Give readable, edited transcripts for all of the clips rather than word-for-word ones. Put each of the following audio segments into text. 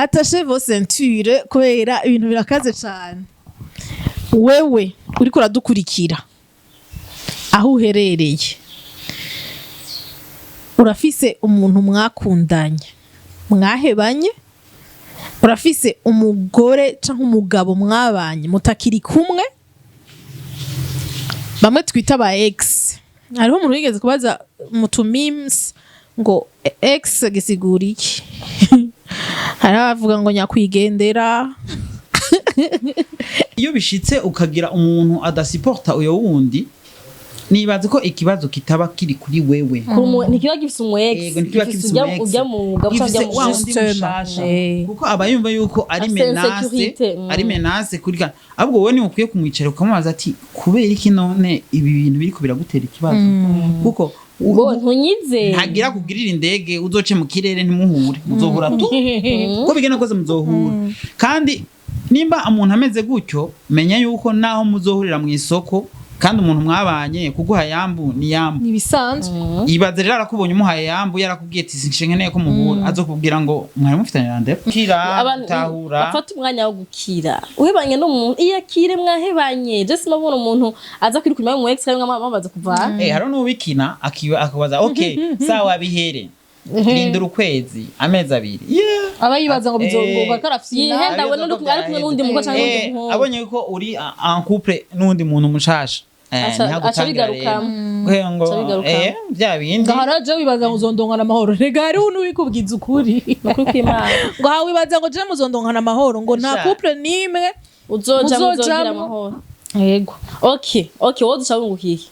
Attachez vos ceintures, kubera ibintu birakaze cane. Wewe uriko uradukurikira, aho uherereye, urafise umuntu mwakundanye mwahebanye, urafise umugore canke umugabo mwabanye mutakiri kumwe, bamwe twita ba ex. Hariho umuntu wigeze kubaza mu tu memes ngo ex gisigura iki? Hariho abavuga ngo nyakwigendera. Iyo bishitse ukagira umuntu adasiporta uyo wundi, nibaza ko ikibazo kitaba kiri kuri wewe. Ntikiba gifise umu ex. Yego, ntikiba gifise ujya umu ex. Ujya mu mugabo Gifise cyangwa ujya wa mu wundi Justement. mushasha. Kuko aba yumva yuko ari Afise menace. insécurité. Ari menace kuri ka, ahubwo wowe niwe ukwiye kumwicara ukamubaza ati: "Kubera iki none ibi bintu biriko biragutera ikibazo?" Kuko Ngo ntunyize. Ntagira kugirira indege uzoce mu kirere ntimuhure, muzohura tu, uko bigenda kose muzohura. Kandi nimba umuntu ameze gutyo, menya yuko naho muzohurira mu isoko, kandi umuntu mwabanye kuguha yambu ni yambu. Nibisanzwe. Ibaze rero arakubonye umuhaye yambu, yarakubwiye ati: "Sinkeneye ko muhura," azokubwira ngo mwari mufitanye rendez-vous. Kira Abantu gutahura. bafata umwanya wo gukira. Uhebanye n'umuntu, iyakire mwahebanye. Je sinabona umuntu aza kwiruka inyuma y'umu ex kandi mwamaze kuvana. Eh, hariho n'uwikina akabaza: "Okay, sawa, bihere, rindira ukwezi, amezi 2." Yeah. Aba yibaza ngo bizongoka karafyina. Yihenda we n'undi ari kumwe n'undi mugore cyangwa n'undi muhungu. Abonye yuko uri en couple n'undi muntu mushasha, niho aca agutangira rero. abigarukamo. Kugira ngo Aca abigarukamo. Bya bindi. Ngo haraje wibaza ngo uzondonkana amahoro. Rega hariho n'uwikubwiza ukuri. Nukuri kw'Imana. Ngo aha wibaza ngo je muzondonkana amahoro, ngo nta Sha. couple n'imwe uzoja muzojamwo. muzogira amahoro. Yego. Okay, wowe duca wunguka iki?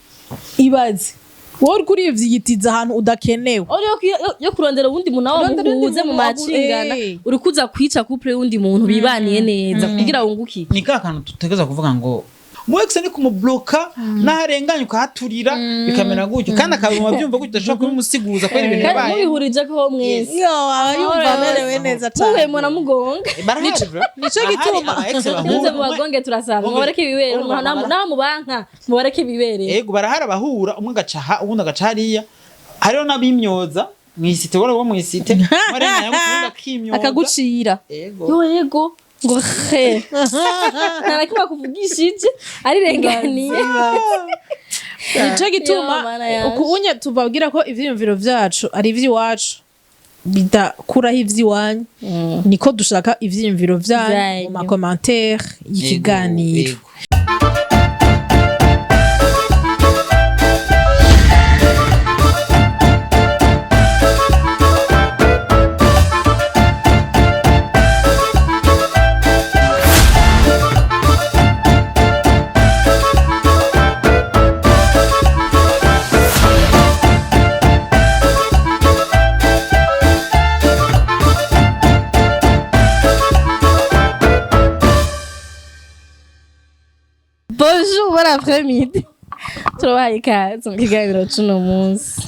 Ibaze wowe uriko urivyiyitiza ahantu udakenewe. Uri yo kurondera uwundi muntu nawe Kurondera uwundi muhuze mu muntu macingana. Uri kuza kwica couple y'uwundi muntu bibaniye neza kugira wunguke iki? Ni ka kantu tutegereza kuvuga ngo mu ex ni kumubloka, n'aharenganye ukahaturira, bikamera gutyo, kandi akabuma byumva gutyo, udashobora kubimusiguza kubera ibintu Kandi yabaye. mubihurije ko mwese Yo, aba yumva amerewe neza muhuye cane. munamugonga. Barahari bro. Nico Barahari gituma. aba ex bahura. Nize mubagonge, turasaba mubareke ibibere. Naho mubanka mubareke ibibere. Ego, barahari abahura, umwe agaca aha, uwundi agaca hariya. Hariho n'abimyoza mw'isite, wari wo mw'isite warenganya uwundi akimyoza. Akagucira. Ego. Yo, yego, ngo he, nta na kimwe akuvugishije, arirenganiye. Nico gituma Yo, Mana yanje. ukunye tubabwira ko ivyiyumviro vyacu ari ivy'iwacu, bidakuraho ivy'iwanyu. Niko dushaka ivyiyumviro vyanyu mu Vyanyu. ma commentaires y'ikiganiro. Ego. Bonjour, bon après-midi. Turabahaye ikaze mu kiganiro c'uno munsi.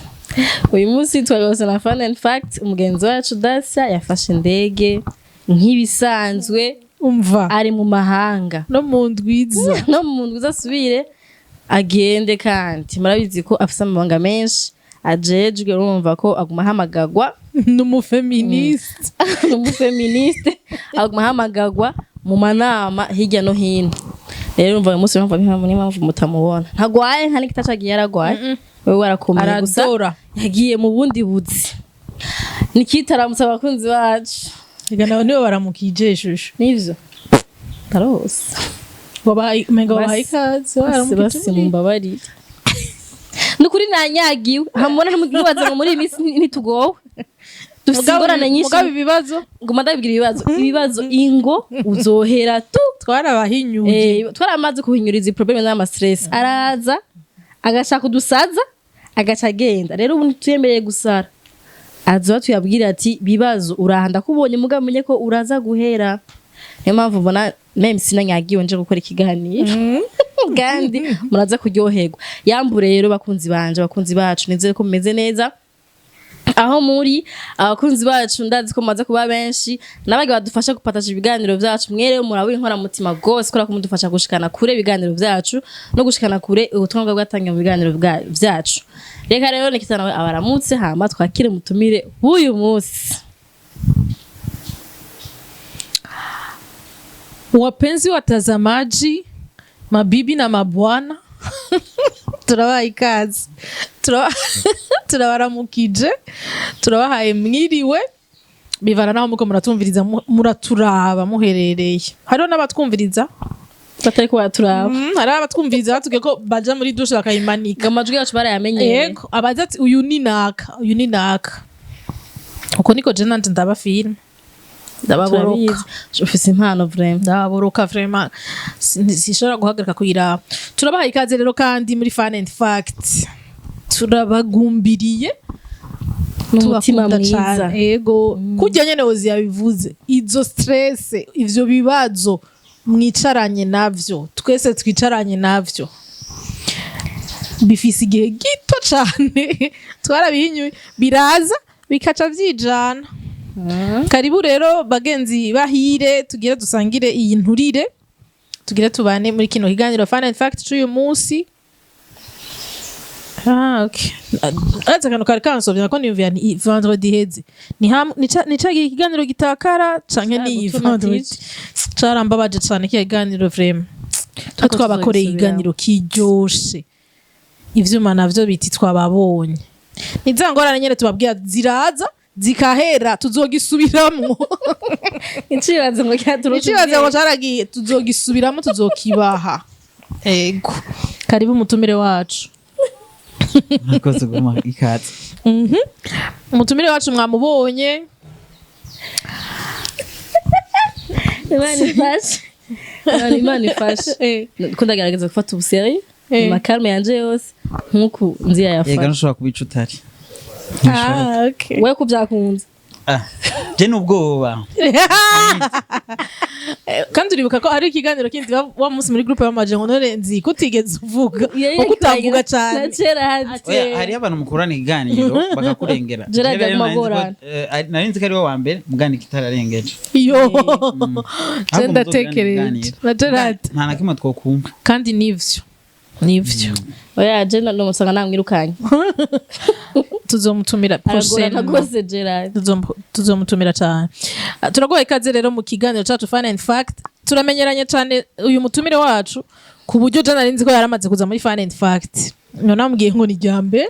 Uyu munsi twagarutse na fun and fact. Umugenzi wacu Dacia yafashe indege nk'ibisanzwe. Umva. Ari mu mahanga. No mu ndwiza. No mu ndwi asubire agende, kandi murabizi ko afise amabanga menshi ajejwe, urumva ko aguma ahamagagwa. N'umu féministe. Ni umu féministe, aguma ahamagagwa mu manama hirya no hino. Rero urumva uyu munsi, urumva niyo mpamvu mutamubona. Ntagwaye, nta n'igitaca agiye yaragwaye, wewe warakomeye gusa. Aradora. Yagiye mu bundi buzi. Nikitaramutse abakunzi bacu. Ega nawe niwe baramukije ishusho. Nivyo ndarose. Wabahaye, umenga wabahaye Basi. ikaze. Basi Baramukije. basi, mumbabarire, nukuri nanyagiwe. Hamubona ntimubaze ngo muri iyi minsi ntitugowe, dufite ingorane nyinshi. Mugabo ibibazo. Nguma ndabibwira ibibazo, ibibazo, ingo uzohera tu. Twarabahinyuye. Twaramaze kuhinyuriza i problème n'ama stress, araza agashaka udusaza agaca agenda. Rero ubu ntituyemereye gusara, azoba tuyabwira ati: "Bibazo uraha, ndakubonye, mugabo umenye ko uraza guhera." Niyo mpamvu mbona même sinanyagiwe nje gukora ikiganiro, kandi muraza kuryoherwa. Yambu rero bakunzi banje, bakunzi bacu, nizere ko mumeze neza aho muri. Abakunzi bacu ndazi ko mumaze kuba benshi, n'abagi badufasha gupatasha ibiganiro vyacu. Mwerewe murabura inkoramutima gose, kubera ko mudufasha gushikana kure ibiganiro vyacu no gushikana kure ubutumwa bwa bwatangiwe mu biganiro vyacu. Reka rero Nikita nawe abaramutse, hama twakire mutumire w'uyu munsi. Wapenzi watazamaji, mabibi na mabwana, turabaha ikaze. Turabaramukije, turabahaye mwiriwe, bivana naho muko muratumviriza, muraturaba muherereye. Hariho n'abatwumviriza batari ko baraturaba. Hariho abatwumviriza batubwiye ko baja muri douche bakayimanika. Ngo amajwi yacu barayamenyereye. Yego, abaza ati: "Uyu ni naka, uyu ni naka." Uko niko je nanje ndaba film, ndababoroka. Turabizi, ufise impano vraiment. Ndababoroka vraiment. Sinshobora guhagarika kuyiraba. Turabaha ikaze rero kandi muri Fun and Fact, turabagumbiriye. N'umutima Tubakunda mwiza. cane. Yego, kurya nyene Ozi yabivuze, izo stress, ivyo bibazo mwicaranye navyo, twese twicaranye navyo, bifise igihe gito cane. Twarabihinyuye, biraza bikaca vyijana. Karibu rero bagenzi bahire, tugire dusangire iyi nturire, tugire tubane muri kino kiganiro Fun and Fact c'uyu munsi. Ah, okay. Uretse akantu kari kansovye, nako niyumvira nti vendredi iheze ni ni ca gihe ikiganiro gitakara canke ni iyi vendredi. Carambabaje cane kiya kiganiro vraiment. Twe Ariko twabakoreye tuzogisubiramo. ikiganiro kiryoshe, ivyuma navyo biti twababonye. Ni za ngorane nyene tubabwira, ziraza zikahera. Tuzogisubiramwo. Icibazo ngo cyaturutse. Ikibazo ngo caragiye, tuzogisubiramo, tuzokibaha. Ego, karibu umutumire wacu. Murakoze guma ikaze. Umutumire wacu mwamubonye. Imana ifashe. Imana ifashe. Ko ndagerageza gufata ubuseri amakarme yanje yose nk'uku nzi Yega. yayafata. Ntushobora kubica utari. Ah, okay. We ko byakunze. Ah, je n'ubwoba. Kandi uribuka ko hari ikiganiro kindi wa munsi muri groupe bamaje ngo none nzi ko utigeze uvuga, kuko utavuga cyane. Na kera hati. Oya, hariho abantu mukorana ikiganiro bakakurengera. Gerard Jewe rero nari nzi ko- Magorana. Nari nzi ko ari we wa mbere mugana ikitararengeje. Yo, je Ahubwo muzogirana ndatekereje ikiganiro. na Gerard. Nta na kimwe twokumva. Kandi nivyo, nivyo. Oya, je nomusanga namwirukanye. Tuzomutumira Aragorana prochainement. rwose Gerard. Tuzomutumira cyane. Ah, turaguha ikaze rero mu kiganiro cacu Fun and Fact. Turamenyeranye cyane uyu mutumire wacu, ku buryo je nari nzi ko yaramaze kuza muri Fun and Fact, none namubwiye ngo ni irya mbere.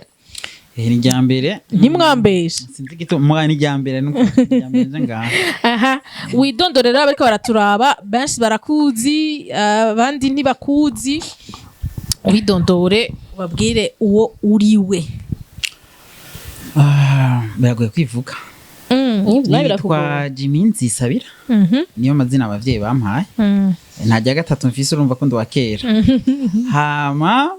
Ni irya mbere. Ntimwambeshe. Sinzi igituma mugana ni irya mbere, nuko ni irya mbere nje ngaha. Aha widondorera, bariko baraturaba benshi barakuzi, abandi ntibakuzi. Widondore, ubabwire uwo uriwe. Ah, biragoye kwivuga. Nawe birakugora. Nitwa Jimmy Nzisabira, niyo mazina abavyeyi bampaye. Nta rya gatatu mfise, urumva ko ndi uwa kera. Hama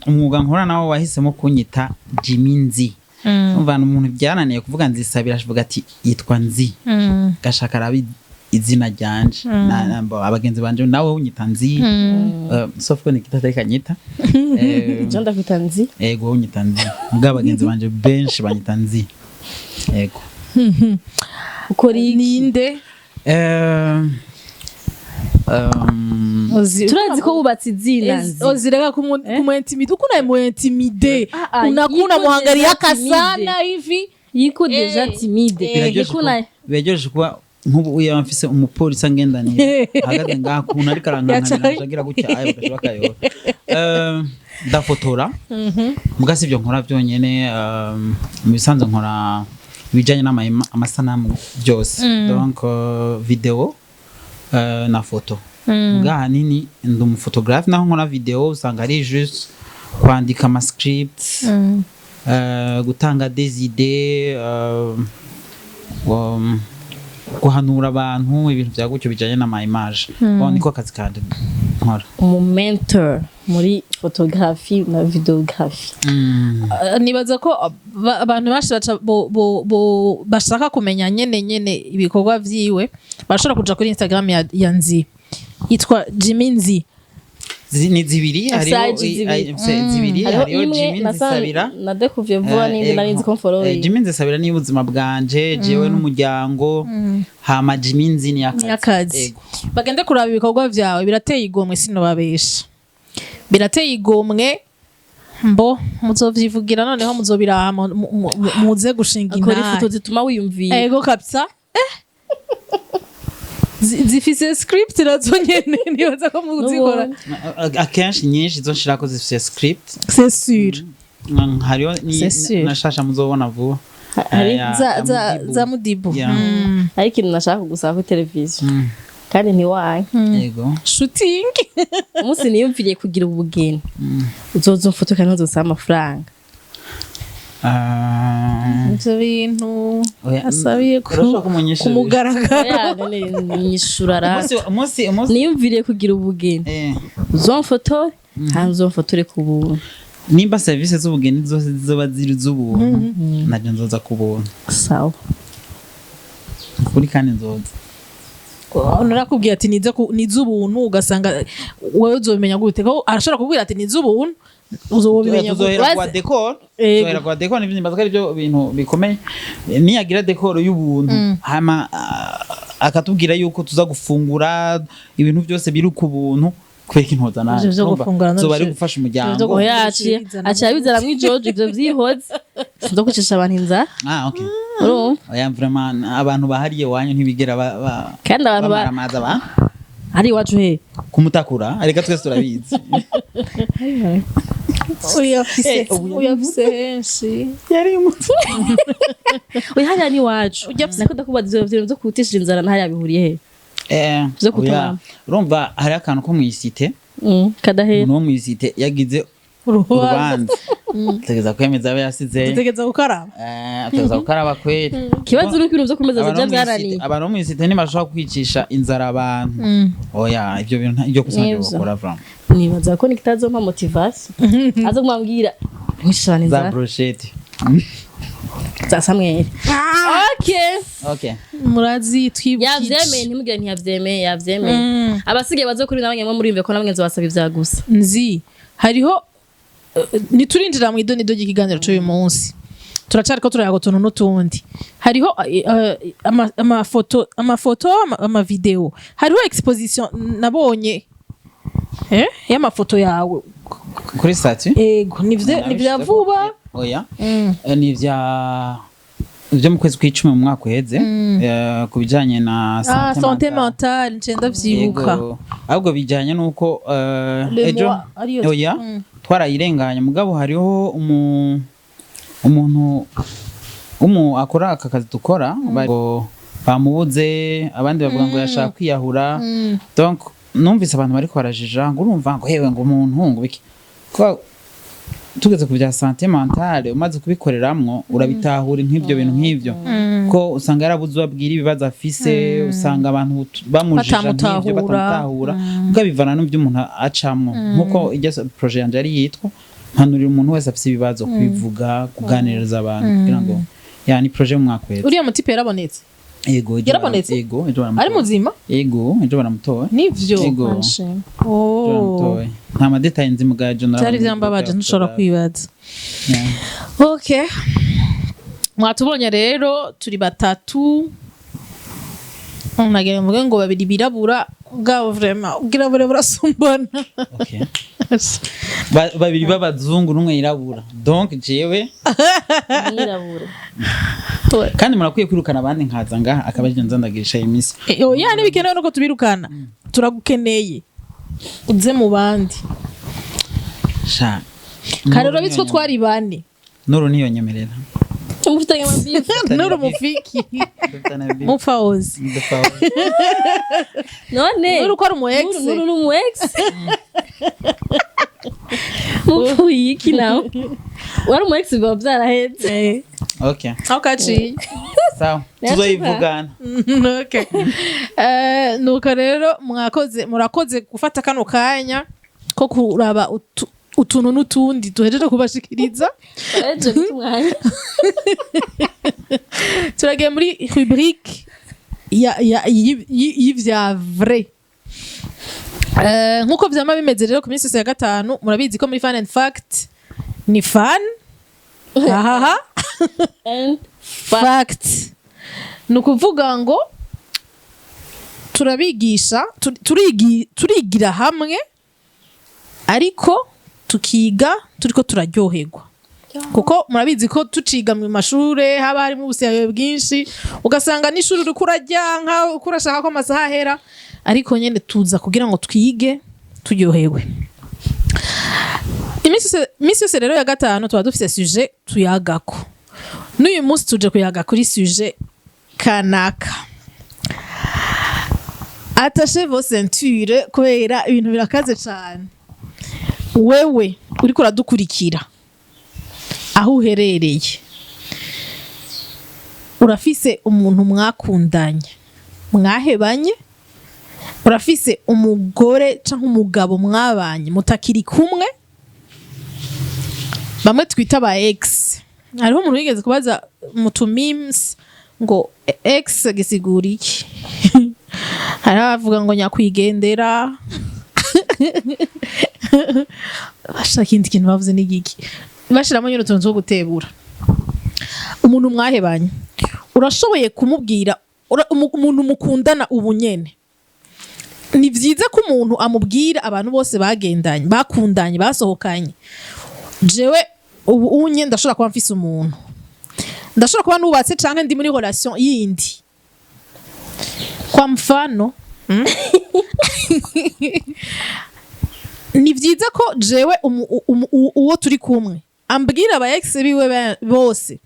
umwuga nkora nawo wahisemo kunyita Jimmy Nzi. Umva, ni umuntu byananiye kuvuga Nzisabira, avuga ati yitwa Nzi, gashaka arabi izina ryanje. Abagenzi banje nawe unyita Nzi, sauf ko Nikita atari kanyita. Je ndakwita Nzi. Ego, unyita Nzi, mbwa abagenzi banje benshi banyita Nzi, ego. Ukora iki? Ninde? Turazi ko wubatse izina Nzi. Ozireka kumuintimide, uko unamuintimide. Ah, ah, Unakuna yiko muangaliaka deja timide. sana hivi. Yiko déjà timide. Biraryoshe kuba nk'ubu iyo mfise umupolisi angendanira ahagaze ngaha, ukuntu ariko arankankamira agira gutya ayo bagaca bakayora. Ndafotora, muga si ibyo nkora byonyene. Mu bisanzwe nkora ibijanye amasanamu byose, donc video na foto. Muga ahanini ndi umuphotographe, naho nkora video usanga ari juste kwandika ama script, gutanga des idées, guhanura abantu ibintu bya gutyo bijanye n'ama image. Bon, niko akazi kanje nkora. Umu mentor muri photographie na videographie. Nibaza ko abantu benshi baca bashaka kumenya nyene nyene ibikorwa vyiwe, bashobora kuja kuri Instagram ya Nzi, yitwa Jimmy Nzi. Ni zibiri, hariho Side zibiri. Zibiri. Hariho Hariho imwe Jimmy Nzisabira. Na découvert vuba, n'indi nari nzi ko mfollowing. Jimmy Nzisabira ni ubuzima bwanje jewe n'umuryango, hama Jimmy Nzi ni akazi. Akazi. Ego. Bagende kuraba ibikorwa vyawe, birateye igomwe, sinobabesha, birateye igomwe. Mbo muzovyivugira, noneho muzobiraha, muze gushinga Akora intahe. ifoto zituma wiyumvira. Ego kabisa. Zifise script nazo nyene, nibaza ko muzikora. Akenshi nyinshi zo nshirako zifise script. C'est sûr. Hariho C'est sûr. na shasha muzobona vuba. Hari za ya za Mudibu. Za Mudibu. Yeah. Hari ikintu nashaka kugusaba kuri televiziyo kandi ntiwaye. Yego. Shooting. Umunsi niyumviriye kugira ubugeni, uzoza umfoto kandi ntuzosaba amafaranga. Ah, ivyo bintu oya, asabiye ku urashobora kumunyishurira? Ku mugaragaro. Oya, none nyishura rata. Umunsi Niyumviriye kugira ubugeni, uzomfotore kandi uzomfotore ku buntu. Nimba serivisi z'ubugeni zose zizoba ziri z'ubuntu, naje nzoza ku buntu. Sawa. Kuri kandi nzoza. Narakubwiye ati nize nize ubuntu, ugasanga wowe uzobimenya gute? Ko arashobora kubwira ati nize ubuntu, uzobimenya gute? Tuzohera kwa décor. Ego. Tuzohera kwa décor, nivyo nibaza ko arivyo bintu bikomeye. Niyagira décor y'ubuntu, hama akatubwira yuko tuza gufungura, ibintu byose biri ku buntu, kubera ko intoza naje Ivyo vyo Urumva, gufungura zoba ari navyo- gufasha ivyo umuryango. vyo Oya, aciye abizana mw'ijojo, ivyo vyihoze sinzo kwicisha abantu inzara. Ah, okay. Urumva? Oya, vraiment abantu bahariye wanyu ntibigera Kandi abantu bamaramaza ba hari iwacu he? Kumutakura, reka twese turabizi. Uyafise. Eh, Uyafise henshi. Yari umutwe. Oya, hariya ni iwacu. Nako ndakubaza, ivyo bintu vyo kutishira inzara na hariya bihuriye he? Vyo Oya, kutabana. urumva hariho akantu ko mw'isite. Kadahera. Umuntu wo mw'isite yagize urubanza, urubanza ategeza kwemeza abo yasize. Dutegereza gukaraba. Ategeza gukaraba kweri. Ikibazo nuko ibintu vyo kumeza Abantu vya bo mw'isite- vyaraniye. Abantu bo mw'isite ntibashobora kwicisha inzara abantu. Oya, ivyo bintu ibyo gusa ntabyo Nivyo. bakora vraiment. Nibaza ko nikitazompa motivation aza kumwambwira mwicisha abantu Za inzara. brochette. Za Samweli, okay. Okay. Murazi twibukije. Yavyemeye, ntimugire ntiyavyemeye, yavyemeye. Abasigaye bazokuri namwe muriyumve ko namwe nzobasaba ivya gusa. Nzi hariho ntiturinjira mu idonido ry'ikiganiro cy'uyu munsi, turacariko turayaga utuntu n'utundi. Hariho amafoto, amavideo, hariho exposition nabonye y'amafoto yawe. Kuri statut. Ego, nivya vuba? Oya. Ni ivya byo mu kwezi kw'icumi mu mwaka uheze, ku bijanye na Ah, santé mentale. Mentale, nce ndavyibuka. Yego. Ahubwo bijanye nuko Le ejo mois, ariyo- oya, twarayirenganye, mugabo hariho umuntu akora aka kazi dukora, ngo bamubuze, abandi bavuga ngo yashaka kwiyahura. Donc numvise abantu bariko barajija ngo urumva ngo hewe ngo umuntu ngo biki. Ko tugeze ku bya santé mentale, umaze kubikoreramwo urabitahura nk'ibyo bintu nk'ibyo, ko usanga yarabuze ubabwira ibibazo afise, usanga abantu bamujija nk'ibyo, batamutahura. Batamutahura, kuko bivana n'ibyo umuntu acamwo. Nk'uko iryo projet yanje yari yitwa mpanurira umuntu wese afise ibibazo kubivuga, kuganiriza abantu, kugira ngo ya ni projet y'umwaka uheze. Uriya mutipe yarabonetse? Yego, ejo Yarabonetse? Yego, ejo baramutoye. Ari muzima? Yego, ejo baramutoye. Nivyo? Yego, ejo Oh. baramutoye. Nta ma détails nzi muga ejo Byari narabonye byambabaje, groupe ya ntushobora WhatsApp. kwibaza. Yeah. Okay, mwatubonye rero turi batatu, nagira mvuge ngo babiri birabura, bwabo vraiment ubwirabure burasumbana. Okay. Babiri b'abazungu n'umwe yirabura, donc jewe Mwirabura. Kandi murakwiye kwirukana abandi nkaza ngaha akaba arivyo nza ndagirisha imisi. Oya, ntibikenewe nuko tubirukana, turagukeneye uze mu bandi. Sha. Kare urabizi ko twari bane. Nuru ntiyonyemerera. Mufitanye amabifu. Nuru mufiki mupfa ozi. None Nuru ko ari umu ex. Nuru ni umu ex, mupfuye iki nawe wari umu ex, biba byarahetse. Okay. Aho kaciye. Sawa, tuzoyivugana. Okay. Nuko rero mwakoze, murakoze gufata kano kanya ko kuraba utuntu n'utundi duhejeje kubashikiriza. Ejo umwanya. Turagiye muri rubrique y'ivya vrai. Nk'uko vyama bimeze rero ku minsi yose ya gatanu, murabizi ko muri fun and fact ni fun ahaha and fact. Ni ukuvuga ngo turabigisha, turigira hamwe, ariko tukiga turiko turaryoherwa. Kuko murabizi ko tuciga mu mashure haba harimo ubusiyayo bwinshi, ugasanga n'ishuri uriko urajyanka, uko urashaka ko amasaha ahera, ariko nyene tuza kugira ngo twige turyohewe. Iminsi yose rero ya gatanu tuba dufise sujet tuyagako. N'uyu munsi tuje kuyaga kuri sujet kanaka. Attachez vos ceintures, kubera ibintu birakaze cane. Wewe uriko uradukurikira aho uherereye, urafise umuntu mwakundanye mwahebanye, urafise umugore canke umugabo mwabanye mutakiri kumwe, bamwe twita ba ex. Hariho umuntu wigeze kubaza mu tu memes ngo ex gisigura iki? Hariho abavuga ngo nyakwigendera, bashaka ikindi kintu bavuze n'igiki, bashiramo nyine utuntu two gutebura. Umuntu mwahebanye urashoboye kumubwira, umuntu mukundana ubu nyene, ni vyiza ko umuntu amubwira abantu bose bagendanye, bakundanye, basohokanye. Jewe ubu unye ndashobora kuba mfise umuntu, ndashobora kuba nubatse canke ndi muri relation yindi, kwa mfano, Ni vyiza ko jewe uwo turi kumwe ambwira aba ex biwe bose,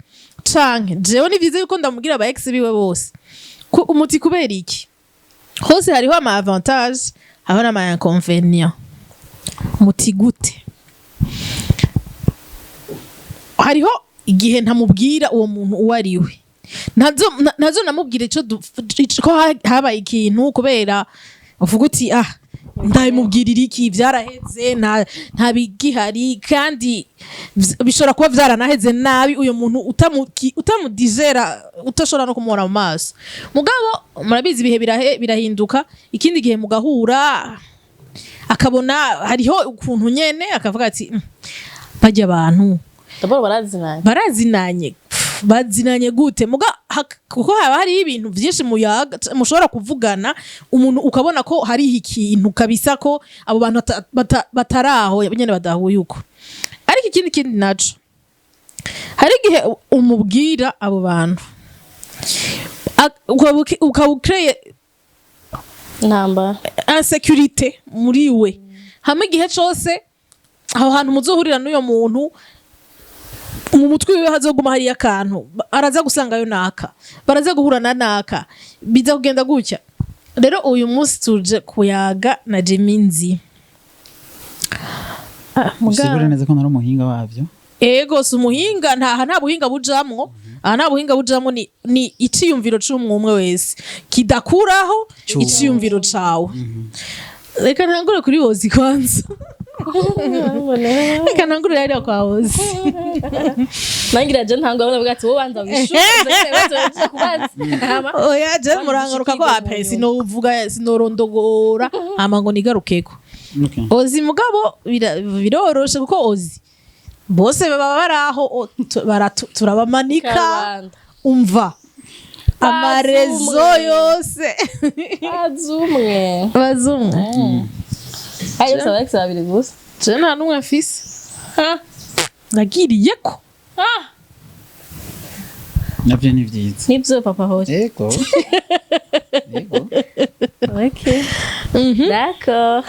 canke jewe ni vyiza yuko ndamubwira aba ex biwe bose? Umuti kubera iki? Hose hariho ama avantage, hariho n'ama inconvénient. Muti gute? Hariho igihe ntamubwira uwo muntu uwo ari we, ntazo namubwira ico ko habaye ikintu, kubera uvuga uti: "Ah, ndabimubwirira iki? Byaraheze, nta bigihari." Kandi bishobora kuba vyaranaheze nabi, uyo muntu utamudizera, utashobora no kumubona mu maso. Mugabo murabizi, ibihe birahinduka. Ikindi gihe mugahura, akabona hariho ukuntu nyene, akavuga ati: Barya abantu D'abord barazinanye." Barazinanye. Pff, bazinanye gute? Muga kuko haba hariho ibintu vyinshi muyaga, mushobora kuvugana, umuntu ukabona ko hariho ikintu kabisa, ko abo bantu bataraho nyene badahuye uko. Ariko ikindi kindi naco, hari igihe umubwira abo bantu, ukaba ukreye Intambara. insécurité muri we, hamwe igihe cose aho hantu muzohurira n'uyo muntu, mu mutwe wiwe hazoguma hariyo akantu, araza gusangayo naka, baraza guhura na naka, biza kugenda gutya. Rero uyu munsi tuje kuyaga na Jimmy Nzi. Ah, Usigure neza ko ntari umuhinga wavyo. Ego, si umuhinga, nta buhinga bujamwo aha, nta buhinga bujamwo. Ni iciyumviro c'umwe umwe wese kidakuraho C'uwo. iciyumviro cawe. Reka ntangure kuri Hozi kwanza, reka ntangure hariya kwa Hozi. Nangira je ntango bavuga ati: "Wowe banza wishure ibibazo kubaza." Oya, je murangaruka ko après sinovuga, sinorondogora hama ngo nigarukeko. Okay. Ozi mugabo biroroshe, kuko ozi bose baba bari aho, turabamanika. Karubanda. Umva ama réseaux yose. Bazumwe. Bazumwe. Ayo saba ex babiri gusa. Je nta n'umwe mfise nagiriyeko. Navyo ni vyiza. Nibyo, papa Hori? Ego. Okay, d'accord.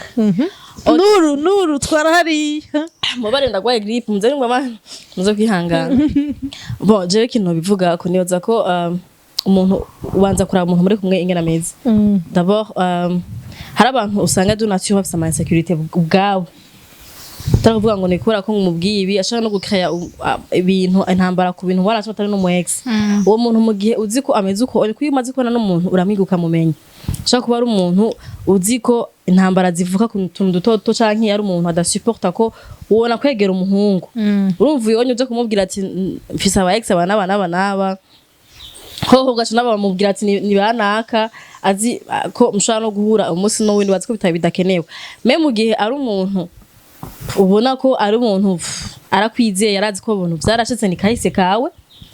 Nuru, nuru twara hariya. Mubare ndagwaye grippe, muze ngwa muze kwihangana. Bon, jewe ikintu bivuga ko nibaza ko umuntu ubanza kuraba umuntu muri kumwe ingene ameze. D'abord hari abantu usanga de nature bafise ama insécurité ubwabo, atari kuvuga ngo ni kubera ko ngumubwiye ibi, ashaka no gukreya ibintu, intambara ku bintu waraco atari n'umu ex. Uwo muntu, mu gihe uzi ko ameze uko, ariko iyo umaze kubona n'umuntu uramwiga ukamumenya, ashobora kuba ari umuntu uzi ko intambara zivuka ku tuntu duto duto, canke ari umuntu adasuporta ko ubona kwegera umuhungu. Urumva uyonye uze kumubwira ati: Mfise aba ex aba n'aba n'aba n'aba." Hoho ugaca nabo bamubwira ati ni banaka, azi ko mushobora no guhura umunsi n'uwundi, bazi ko bitari bidakenewe. Mais mu gihe ari umuntu ubona ko ari umuntu, pff, arakwizeye, arazi ko ibintu vyarashitse, ni kahise kawe.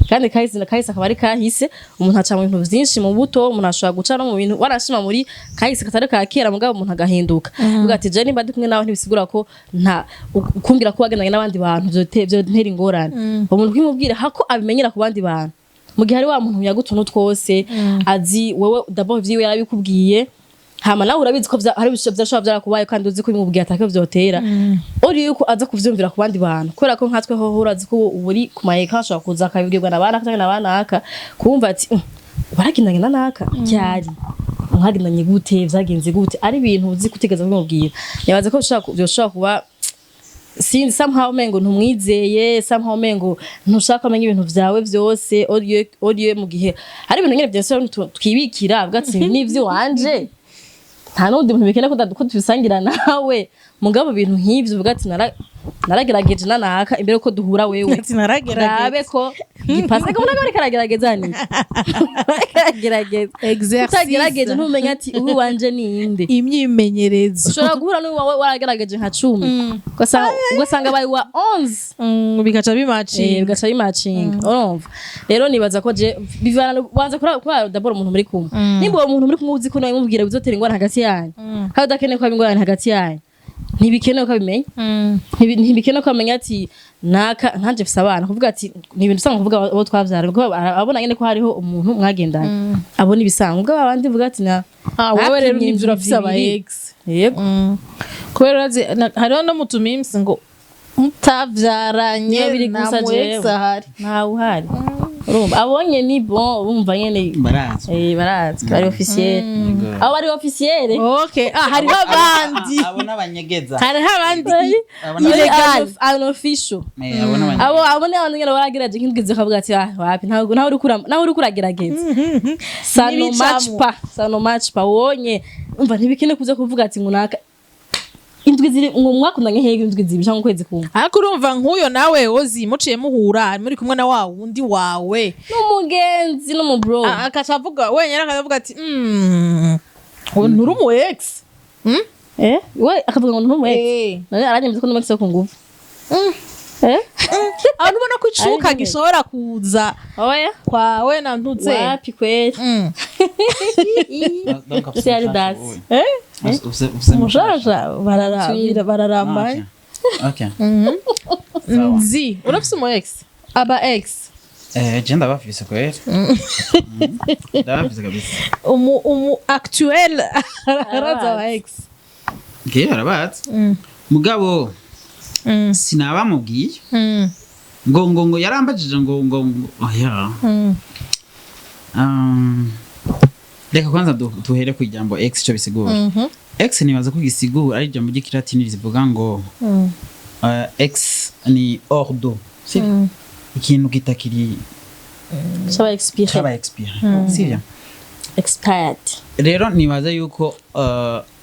Kandi kahise na kahise akaba ari kahise. Umuntu aca mu bintu vyinshi mu buto, umuntu ashobora guca no mu bintu warashima muri kahise katari ka kera, mugabo umuntu agahinduka. Uvuga ati: "Je nimba ndi kumwe nawe, ntibisigura ko nta kumbwira ko wagendanye n'abandi bantu vyontera ingorane." Umuntu kwimubwira hako abimenyera ku bandi bantu, mu gihe hari wa muntu yagutuntu twose azi wewe, d'abord vyiwe yarabikubwiye, hama nawe urabizi ko hari ibintu vyashobora vyarakubaye, kandi uzi ko bimubwiye atako vyotera uri yuko aza kuvyumvira ku bandi bantu, kubera ko nkatwe hoho urazi ko ubu uri ku mayeka, ashobora kuza akabibwirwa na banaka canke na banaka, kumva ati: Waragendanye na naka ryari? Mwagendanye gute? Vyagenze gute?" Ari ibintu uzi kutigeza kubimubwira. Nibaza ko vyoshobora kuba, sinzi, somehow mengo ntumwizeye, somehow mengo ntushaka amenya ibintu vyawe vyose oriye, mu gihe hari ibintu nyene vyose twibikira, avuga ati: "N'ivy'iwanje, nta n'undi muntu bikeneye ko tubisangira nawe." Mugabo ibintu nk'ivyo uvuga ati: "Naragerageje nanaka imbere ko duhura wewe." Ati: "Naragerageje." Ndabe ko gipasa ko umuntu ariko aragerageza, ni aragerageza. Exercice. Utagerageje ntumenya ati ubu wanje ni inde. Imyimenyerezo. Ushobora guhura n'uwawe waragerageje nka 10, ugasanga abaye wa 11. Bigaca bimacinga. Bigaca bimacinga. Urumva rero, nibaza ko je bivana, wanza kuri d'abord umuntu muri kumwe. Nimba uwo muntu muri kumwe uzi ko nawe mubwira bizotera ingorane hagati yanyu, kandi udakeneye ko haba ingorane hagati yanyu, ntibikenewe ko abimenya. Ntibikenewe ko amenya ati naka. Nkanje mfise abana, kuvuga ati ni ibintu usanga kuvuga abo twavyara, kuko abona nyene ko hariho umuntu mwagendanye, abona ibisanzwe. Ubwo abandi vuga ati na Ah, wewe rero Napimye nivyo urafise aba zibiri. ex. Yego. Kubera urazi hariho no mu tumimsi ngo mutavyaranye Niyo biri nta gusa mu ex jewe. ahari. Ntawe uhari. Urumva abonye ni bon, urumva nyene. Barazwi. Barazwi, bari officiel, abo bari officiel. Okay, ah, hariho abandi. Abo n'abanyegeza. Hariho abandi Abo illegal. Unofficial. Abo n'abanyegeza. Abo ni abantu nyene baragerageje nk'indwi, bakavuga ati: "Ah, wapi, ntabwo nawe uri kura, nawe uri kuragerageza, ça ne match N'ibicamo. pas, ça ne match pas." Wonye umva, ntibikene kuza kuvuga ati ngunaka indwi ziri ngo mwakundanye hehe, indwi zibiri cyangwa ukwezi kumwe. Ariko urumva nk'uyo nawe ozi muciye muhura muri kumwe na wa wundi wawe, n'umugenzi n'umubro. Ah, akaca avuga wenyine, akavuga ati: Uwo nturi umu ex?" Eh, we akavuga ngo ntumu ex. None aranyemeza ko n'umu ex wo ku nguvu, eh. Abantu ubona ko icuka Ari nyene. gishobora kuza Oya. kwawe na ntutse. Wapi kweli. Donc afise Se ari umushasha dasi. wowe. Eh. Ufise umushasha, bararambanye. Okay. Sawa. Nzi urafise umu ex, aba ex? Eh, je ndabafise kweli. Ndabafise kabisa. Umu actuel araza aba ex? Ngiye arabazi. Mugabo sinabamubwiye. Ngo yarambajije ngo oya. Reka kwanza duhere ku ijambo ex, ico bisigura. Ex nibaza ko gisigura ari ijambo ry'ikilatini rivuga ngo ex ni hors d'eau. Sivyo? Ikintu kitakiri Caba expiré. Caba expiré. Sivyo? Expired. Rero nibaza yuko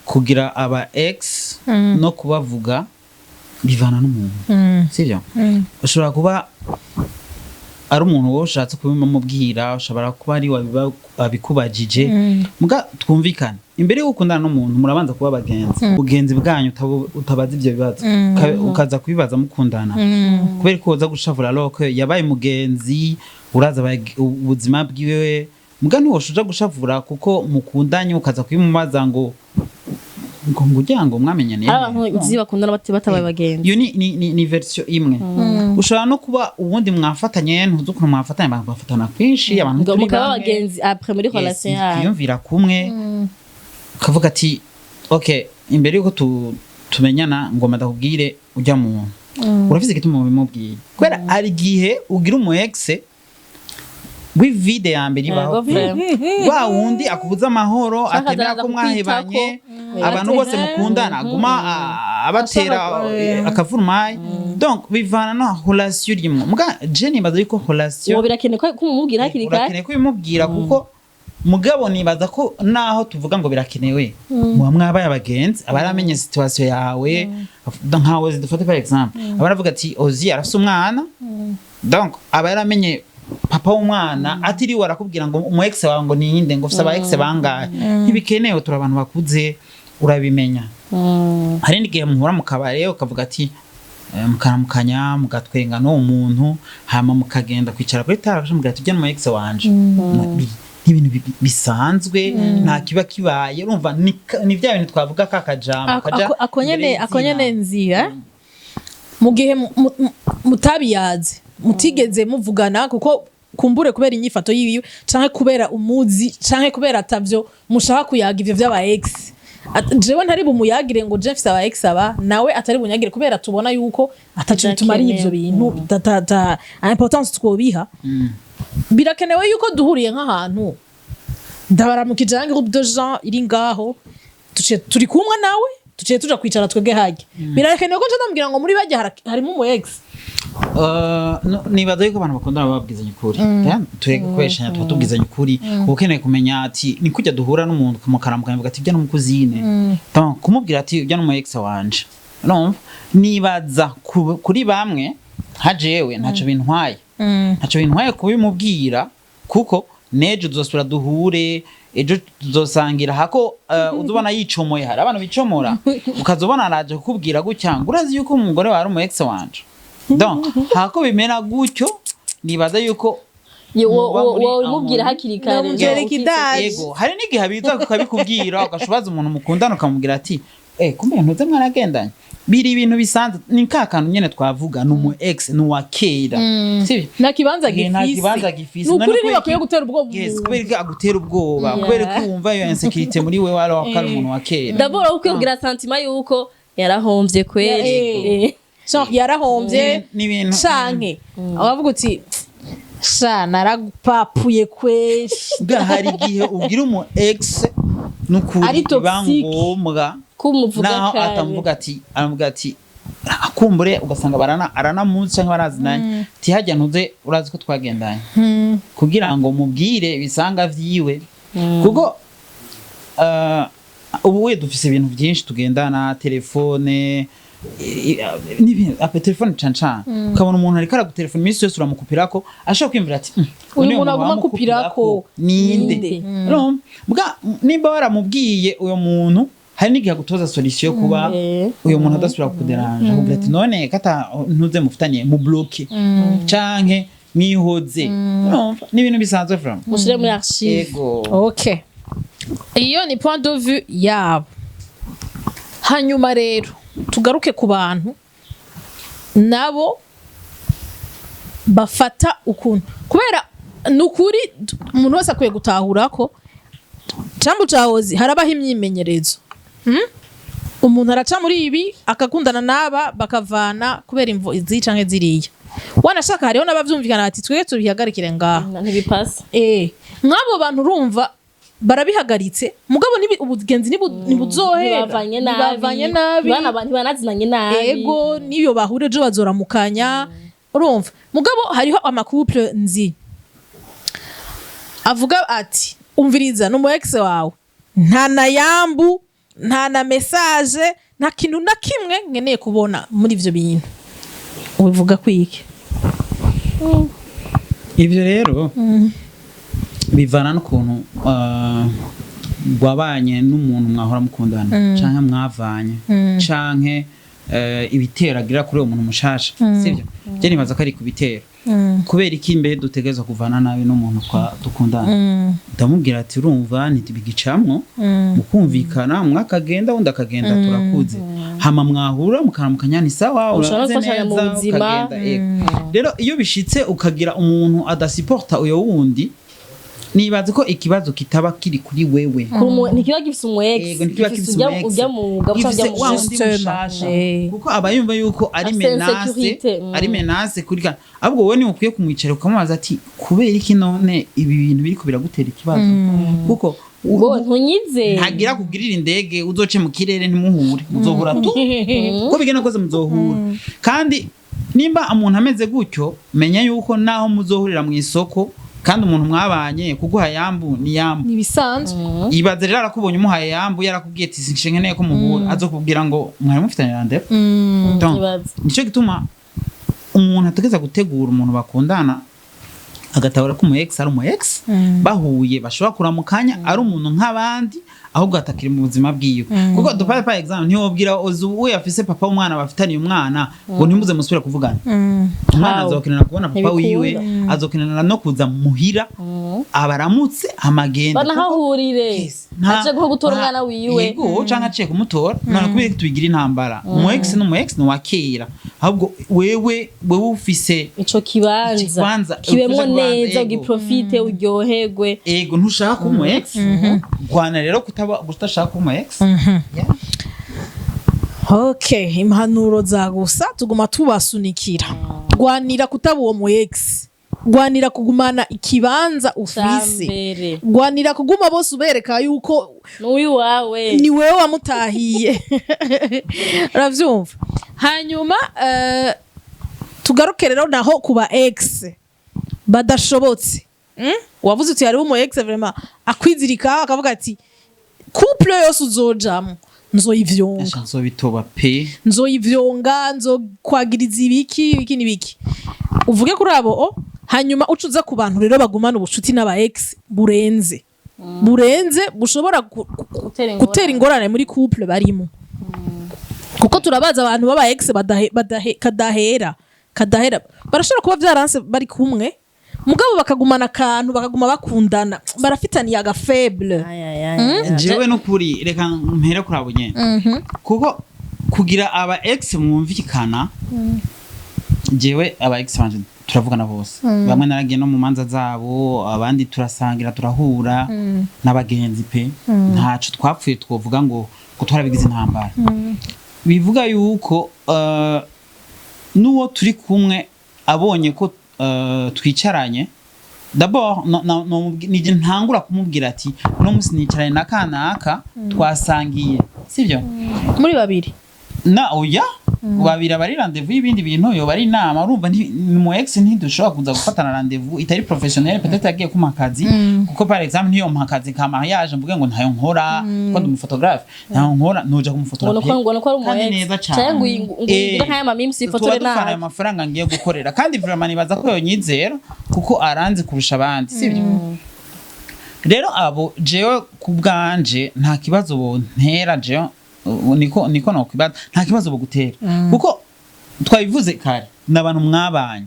kugira aba ex no kubavuga bivana n'umuntu, sivyo? Ushobora kuba ari umuntu wowe ushatse kubimubwira, ushobora kuba ari wabikubajije. Muga twumvikane, imbere yo gukundana n'umuntu murabanza kuba abagenzi, ubugenzi bwanyu utabaza ivyo bibazo. Ukaza kubibaza mukundana, kubera ko woza gushavura loko yabaye mugenzi, uraza ubuzima bwiwe. Muga ntiwosha uja gushavura kuko mukundanye, ukaza kubimubaza ngo ugira ngo mwamenyaniye. Ari abantu nzi bakundana batabaye bagenzi. Iyo ni version imwe. Ushobora no kuba ubundi mwafatanye, ntuzi ukuntu mwafatanye, abantu bafatana kwinshi, abantu ngo turi mukaba bamwe. abagenzi après muri Yes, relation yanyu. twiyumvira kumwe, ukavuga ati: "Okay, imbere yuko tumenyana ngomba ndakubwire ujya muntu." Urafise igituma mubimubwiye, kubera hari igihe ugira umu ex w'ivide ya mbere ibaho, Yego, vraiment. wa wundi akubuza amahoro, Canke atemera akaza ko mwahebanye, kukwitako. abantu bose mukundana aguma abatera Ashaka, akavurumayi. Donc bivana no relation urimwo. Muga je nibaza yuko relation Uwo birakenewe ko umubwira hakiri kare. Urakeneye kubimubwira, kuko mugabo nibaza ko naho tuvuga ngo birakenewe, muba mwabaye abagenzi, aba yaramenye situation yawe. Nkawe dufate par exemple, aba aravuga ati: "Ozi arafise umwana." Donc aba yaramenye papa w'umwana, atiriwe arakubwira ngo umu ex wawe ngo ninde, ngo ufise aba ex bangahe. Ntibikenewe, turi abantu bakuze, urabimenya. Hari n'igihe muhura mu kabare ukavuga ati Mukaramukanya, mugatwenga n'uwo muntu, hama mukagenda kwicara kuri table, mukagira ati: "Ujya n'umu ex wanje." Ni ibintu bisanzwe, nta kiba kibaye. Urumva ni bya bintu twavuga, ka kajambo kaja Ako imbere nyene, ako y'izina. nyene nzira mu gihe mutabiyaze, mutigeze muvugana, kuko kumbure kubera inyifato yiwiwe, canke kubera umuzi, canke kubera atavyo mushaka kuyaga ivyo vy'aba ex. Jewe ntari bumuyagire ngo je mfise aba ex, aba nawe atari bunyagire, kubera tubona yuko ataco bitumariye ivyo bintu, ta importance twobiha. Birakenewe yuko duhuriye nk'ahantu, ndabaramukije, un groupe de gens iri ngaho, tuciye turi kumwe nawe, tuciye tuja kwicara twebwe harya, birakenewe ko nca ndamubwira ngo muri bajya harimo umu ex? No, nibaza yuko abantu bakundana bababwizanya ukuri. Tureke gukoreshanya, tuba tubwizanya ukuri. Uba ukeneye kumenya ati ni kujya duhura n'umuntu mukaramukanya, uvuga ati: "Ujya n'umu cousine." Donc kumubwira ati: "Ujya n'umu ex wanje." Urumva, nibaza kuri bamwe nka jewe ntaco bintwaye, ntaco bintwaye kubimubwira, kuko nejo tuzosubira duhure, ejo tuzosangira hako uzubona yicomoye. Hari abantu bicomora, ukazobona araje kukubwira gutya ngo: "Urazi yuko umugore wawe ari umu ex wanje." Donc hako bimera gutyo, nibaza yuko muba muri Wowe umubwira harmonie. hakiri kare. Namubwira ikidaje. Yego, hari n'igihe abiza ukabikubwira, ugashubaza umuntu mukundana, ukamubwira ati: "Eh, kumbe ntuze mwaragendanye." Biri ibintu bisanzwe, ni ka kantu nyene twavuga, ni umu ex, ni uwa kera, sibyo? Nta kibanza Nta kibanza gifise. Gifise. Ni ukuri. None Ntibakwiye gutera ubwoba Yes, umuntu. kubera ko agutera ubwoba, kubera ko wumva iyo insécurité muri we, wari wakari umuntu wa kera. D'abord ukwiye kugira sentiment yuko yarahomvye kweri. Genre yarahombye. Ni ibintu Canke abavuga uti: "Sha, naragupapuye kweshi." Bwa hari igihe ugira umu ex n'ukuri Ari biba toxique. ngombwa Kumuvuga naho kare. atamuvuga ati, aramuvuga ati akumbure, ugasanga barana aranamuzi cyangwa barazinanye, ati: "Hajya ntuze, urazi ko twagendanye," kugira ngo mubwire ibisanga vyiwe, kuko ubu we dufise ibintu byinshi tugendana, telefone n'ibintu, ape telefone cane cane, ukabona umuntu ariko aragutelefona iminsi yose, uramukupirako, ashobora kwiyumvira ati: Uyu none muntu aguma wamukupirako akupirako ninde?" Ninde? Urumva? Bwa nimba waramubwiye uyo muntu, hari n'igihe agutoza solution yo kuba uyo muntu adasubira kukuderanja, akubwira ati: "None kata ntuze mufitanye, mu bloque canke mwihoze." Urumva, ni ibintu bisanzwe vraiment. Mushire muri archive. Ego. Ok, iyo ni point de vue yabo. Hanyuma rero tugaruke ku bantu nabo bafata ukuntu, kubera ni ukuri umuntu wese akwiye gutahura ko cambu cahozi harabaho imyimenyerezo. Umuntu araca muri ibi, akakundana n'aba, bakavana kubera imvo izi canke ziriya. Wanashaka hariho n'abavyumvikana bati: "Twebwe tubihagarikire ngaha." Ntibipasa. Nk'abo bantu urumva barabihagaritse, mugabo ubugenzi ntibuzohera. Ntibavanye nabi. Ntibavanye nabi. Ntibanazinanye nabi. Ego, niyo bahure ejo bazoramukanya, urumva. Mugabo hariho ama couple nzi avuga ati: "Umviriza, ni umu ex wawe, nta na yambu, nta na message, nta kintu na kimwe nkeneye kubona muri ivyo bintu." Ubivuga kwiki? Ivyo rero bivana n'ukuntu wabanye n'umuntu mwahora mukundana, canke mwavanye, canke ibitero agira kuri uwo muntu mushasha, sivyo? Je nibaza ko ari ku bitero. Kubera iki mbe dutegerezwa kuvana nabi n'umuntu dukundana? Ndamubwira ati: "Urumva, ntibigicamwo," mukumvikana, umwe akagenda, undi akagenda, turakuze. Hama mwahura mukaramukanya, ni sawa. Mushobora Uraze gufashanya mu neza, buzima. ukagenda, yego. Rero iyo bishitse ukagira umuntu adasiporta uyo wundi, nibaza ko ikibazo kitaba kiri kuri wewe. Ntikiba gifise umu ex. Yego, ntikiba gifise ujya umu ex. ujya mu mugabo Gifise cyangwa wa ujya mu wundi Justement. mushasha, kuko aba yumva yuko ari Afise menace. insécurité, Ari menace kuri ka, ahubwo wowe niwe ukwiye kumwicara ukamubaza ati: "Kubera iki none ibi bintu biriko biragutera ikibazo?" Kuko Bo ntunyize. Ntagira kugirira indege, uzoce mu kirere ntimuhure, muzohura tu, uko bigenda kose muzohura. Kandi nimba umuntu ameze gutyo, menya yuko naho muzohurira mu isoko, kandi umuntu mwabanye, kuguha yambu ni yambu. Ni ibisanzwe. Ibaze rero arakubonye umuhaye yambu, yarakubwiye ati: "Sinkeneye ko muhura," azokubwira ngo mwari mufitanye rendez-vous. Donc, Ibaze. nico gituma umuntu ategeza gutegura umuntu bakundana. Agatahura ko umu ex ari umu ex, bahuye bashobora kuramukanya, ari umuntu nk'abandi, ahubwo atakiri mu buzima bwiwe. Kuko dufate par exemple, ntiwobwira uzi we afise papa w'umwana, bafitaniye umwana, ngo ntimuze musubire kuvugana. Umwana How? azokenera kubona papa Ntibikunda. wiwe, azokenera no kuza muhira abaramutse amagenda. Banahahurire. Yes. Aje guho gutora umwana wiwe. Yego, canke aciye kumutora. None kubera ko tubigira intambara, umu ex n'umu ex ni uwa kera, ahubwo wewe ufise ico kibanza. Ikibanza, kibemwo ufise kibanza, neza. Yego. Ugiprofite, uryoherwe. Ego, ntushaka kuba umu ex, rwana rero kutaba kutashaka kuba umu ex. Yeah. Okay, impanuro za gusa tuguma tubasunikira: rwanira kutaba uwo mu ex, rwanira kugumana ikibanza ufise, Cambere. rwanira kuguma bose ubereka yuko n'uwiwawe. Ni wewe wamutahiye, uravyumva? Hanyuma tugaruke rero naho kuba ex badashobotse. Wavuze uti hariho umu ex vraiment akwizirika, akavuga ati: "Couple yose uzojamwo nzoyivyonga." Asha, nzobitoba pe. "Nzoyivyonga, nzokwagiriza ibiki ibiki n'ibiki." Uvuge kuri abo o, hanyuma uca uza ku bantu rero bagumana ubucuti n'aba ex burenze, burenze, bushobora Gutera ingorane. gutera ingorane muri couple barimo, kuko turabaza abantu b'aba ex badahe, badahe, kadahera kadahera. Barashobora kuba vyaranse bari kumwe, mugabo bakagumana akantu, bakaguma bakundana, barafitaniye aga faible. Ay, ay, ay, ay. Jewe nukuri reka mpere kuri abo nyene, kuko kugira aba ex mwumvikana, jewe aba ex banje turavugana bose. Bamwe naragiye no mu manza zabo, abandi turasangira, turahura n'abagenzi pe. Ntaco twapfuye twovuga ngo twarabigize intambara. Bivuga yuko n'uwo turi kumwe abonye ko twicaranye, d'abord nije ntangura kumubwira ati: "Uno munsi nicaranye na kanaka, twasangiye," sibyo? Muri babiri? Na oya, babiri aba ari rendez-vous y'ibindi bintu, yoba ari inama. Urumva ni mu ex, ntidushobora kuza gufatana rendez-vous itari professionnel. Peut-être yagiye kumpa akazi, kuko par exemple ntiyompa akazi ka mariage mvuge ngo ntayo nkora, ko ndi umuphotographe, ntayo nkora, nuja kumufotora Ngo pe. nuko ngo nuko ari umu Kandi ex. neza cane. Canke ngo uyigure nk'aya ma memes Tuba ifotore dufana ayo nabi. mafaranga ngiye gukorera, kandi vraiment nibaza ko yonyizera kuko aranzi kurusha abandi, sibyo? Rero abo jewe ku bwanje nta kibazo bontera. Jewe niko nokwibaza, nta kibazo bogutera, kuko twabivuze kare, ni abantu mwabanye.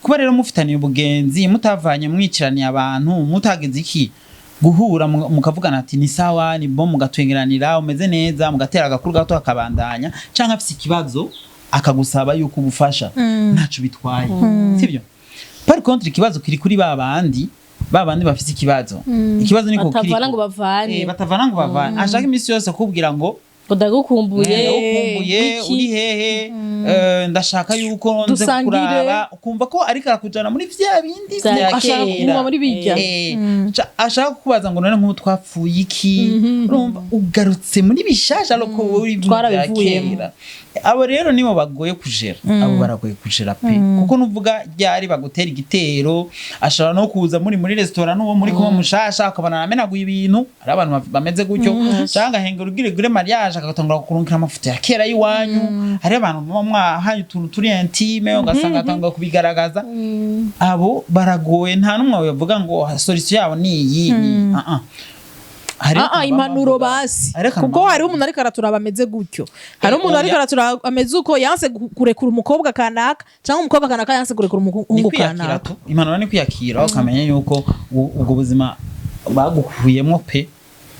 Kuba rero mufitaniye ubugenzi, mutavanye mwiciraniye abantu, mutagize iki, guhura mukavugana ati: "Ni sawa, ni bon," mugatwengeranira, umeze neza, mugatera agakuru gato akabandanya, canke afise ikibazo akagusaba yuko ubufasha, ntaco bitwaye, sibyo? Par contre ikibazo kiri kuri ba bandi, ba bandi bafise ikibazo. Ikibazo niko Batavana kiriko. ngo bavane. Batavana ngo bavane, ashaka iminsi yose kukubwira ngo ngo ndagukumbuye. "Ndagukumbuye." Iki? "Uri hehe? Ndashaka yuko nze Dusangire. kukuraba." Ukumva ko ariko arakujana muri vya bindi Vya vya Ashaka kera. kuguma muri bijya. Ashaka kukubaza ngo: "None nk'ubu twapfuye iki?" Urumva ugarutse muri bishasha, ariko wowe uri mu bya Twarabivuyemo. kera. Abo rero nibo bagoye kujera, abo baragoye kujera pe, kuko nuvuga ryari bagutera igitero, ashobora no kuza muri restaurant n'uwo muri kumwe mushasha, akabona aramenaguye ibintu. Hari abantu bameze gutyo, cyangwa agahengera ugire gure mariage, agatangura kurunkira amafoto ya kera y'iwanyu. Hari abantu muba mwahanye utuntu turi intime, ugasanga atangura kubigaragaza. Abo baragoye, nta n'umwe bavuga ngo solution yabo ni iyi, ni ah ah. Hariho Ah, ah, akantu impanuro bama bavuga. basi. Hariho akantu Kuko bama hariho umuntu ariko araturaba ameze gutyo, hariho umuntu ariko Oya. araturaba ameze uko, yanse kurekura umukobwa kanaka, cyangwa umukobwa kanaka yanse kurekura Ni umuhungu kwiyakira kanaka. tu. Impanuro ni kwiyakira, ukamenya yuko ubwo buzima bagukuyemo pe.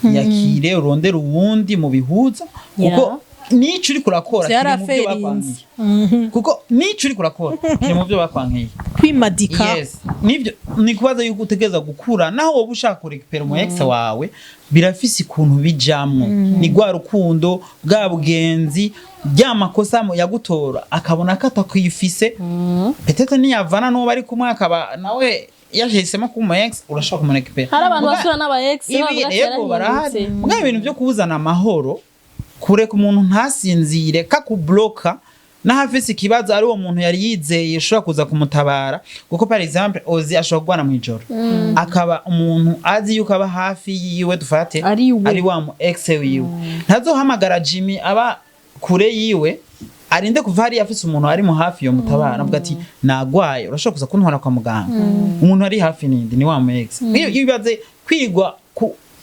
Yakire, urondere uwundi mubihuza, kuko nico uriko urakora kiri mu byo Vyaraferinze. bakwankiye, kuko nico uriko urakora kiri mu byo bakwankiye. Kwimadika. Yes, nibyo. Ni kubaza yuko utegereza gukura, naho wowe ushaka kurekipera umu ex wawe, birafise ukuntu bijamwo. Ni rwa rukundo, bwa bugenzi, rya makosa yagutora akabona ko atakwifise. Peut-être niyavana n'uwo bari kumwe, akaba nawe yahisemo kuba umu ex, urashobora kumurekipera. Hari abantu basura n'aba ex Ibi bavuga ati yego barahari. yarahindutse. Mugabo ibintu byo kubuzana amahoro, kureka umuntu ntasinzire, kakubloka, naho afise ikibazo ari uwo muntu yari yizeye ushobora kuza kumutabara. Kuko par exemple Ozi ashobora kurwana mw'ijoro, akaba umuntu azi yuko aba hafi yiwe, dufate Ari we. ari wa mu ex wiwe, ntazohamagara Jimmy aba kure yiwe. Arinde kuva hariya afise umuntu ari mu hafi yo mutabara, avuga ati: "Nagwaye, urashobora kuza kuntwara kwa muganga?" Umuntu ari hafi nindi ni wa mu ex. Iyo ibaze kwigwa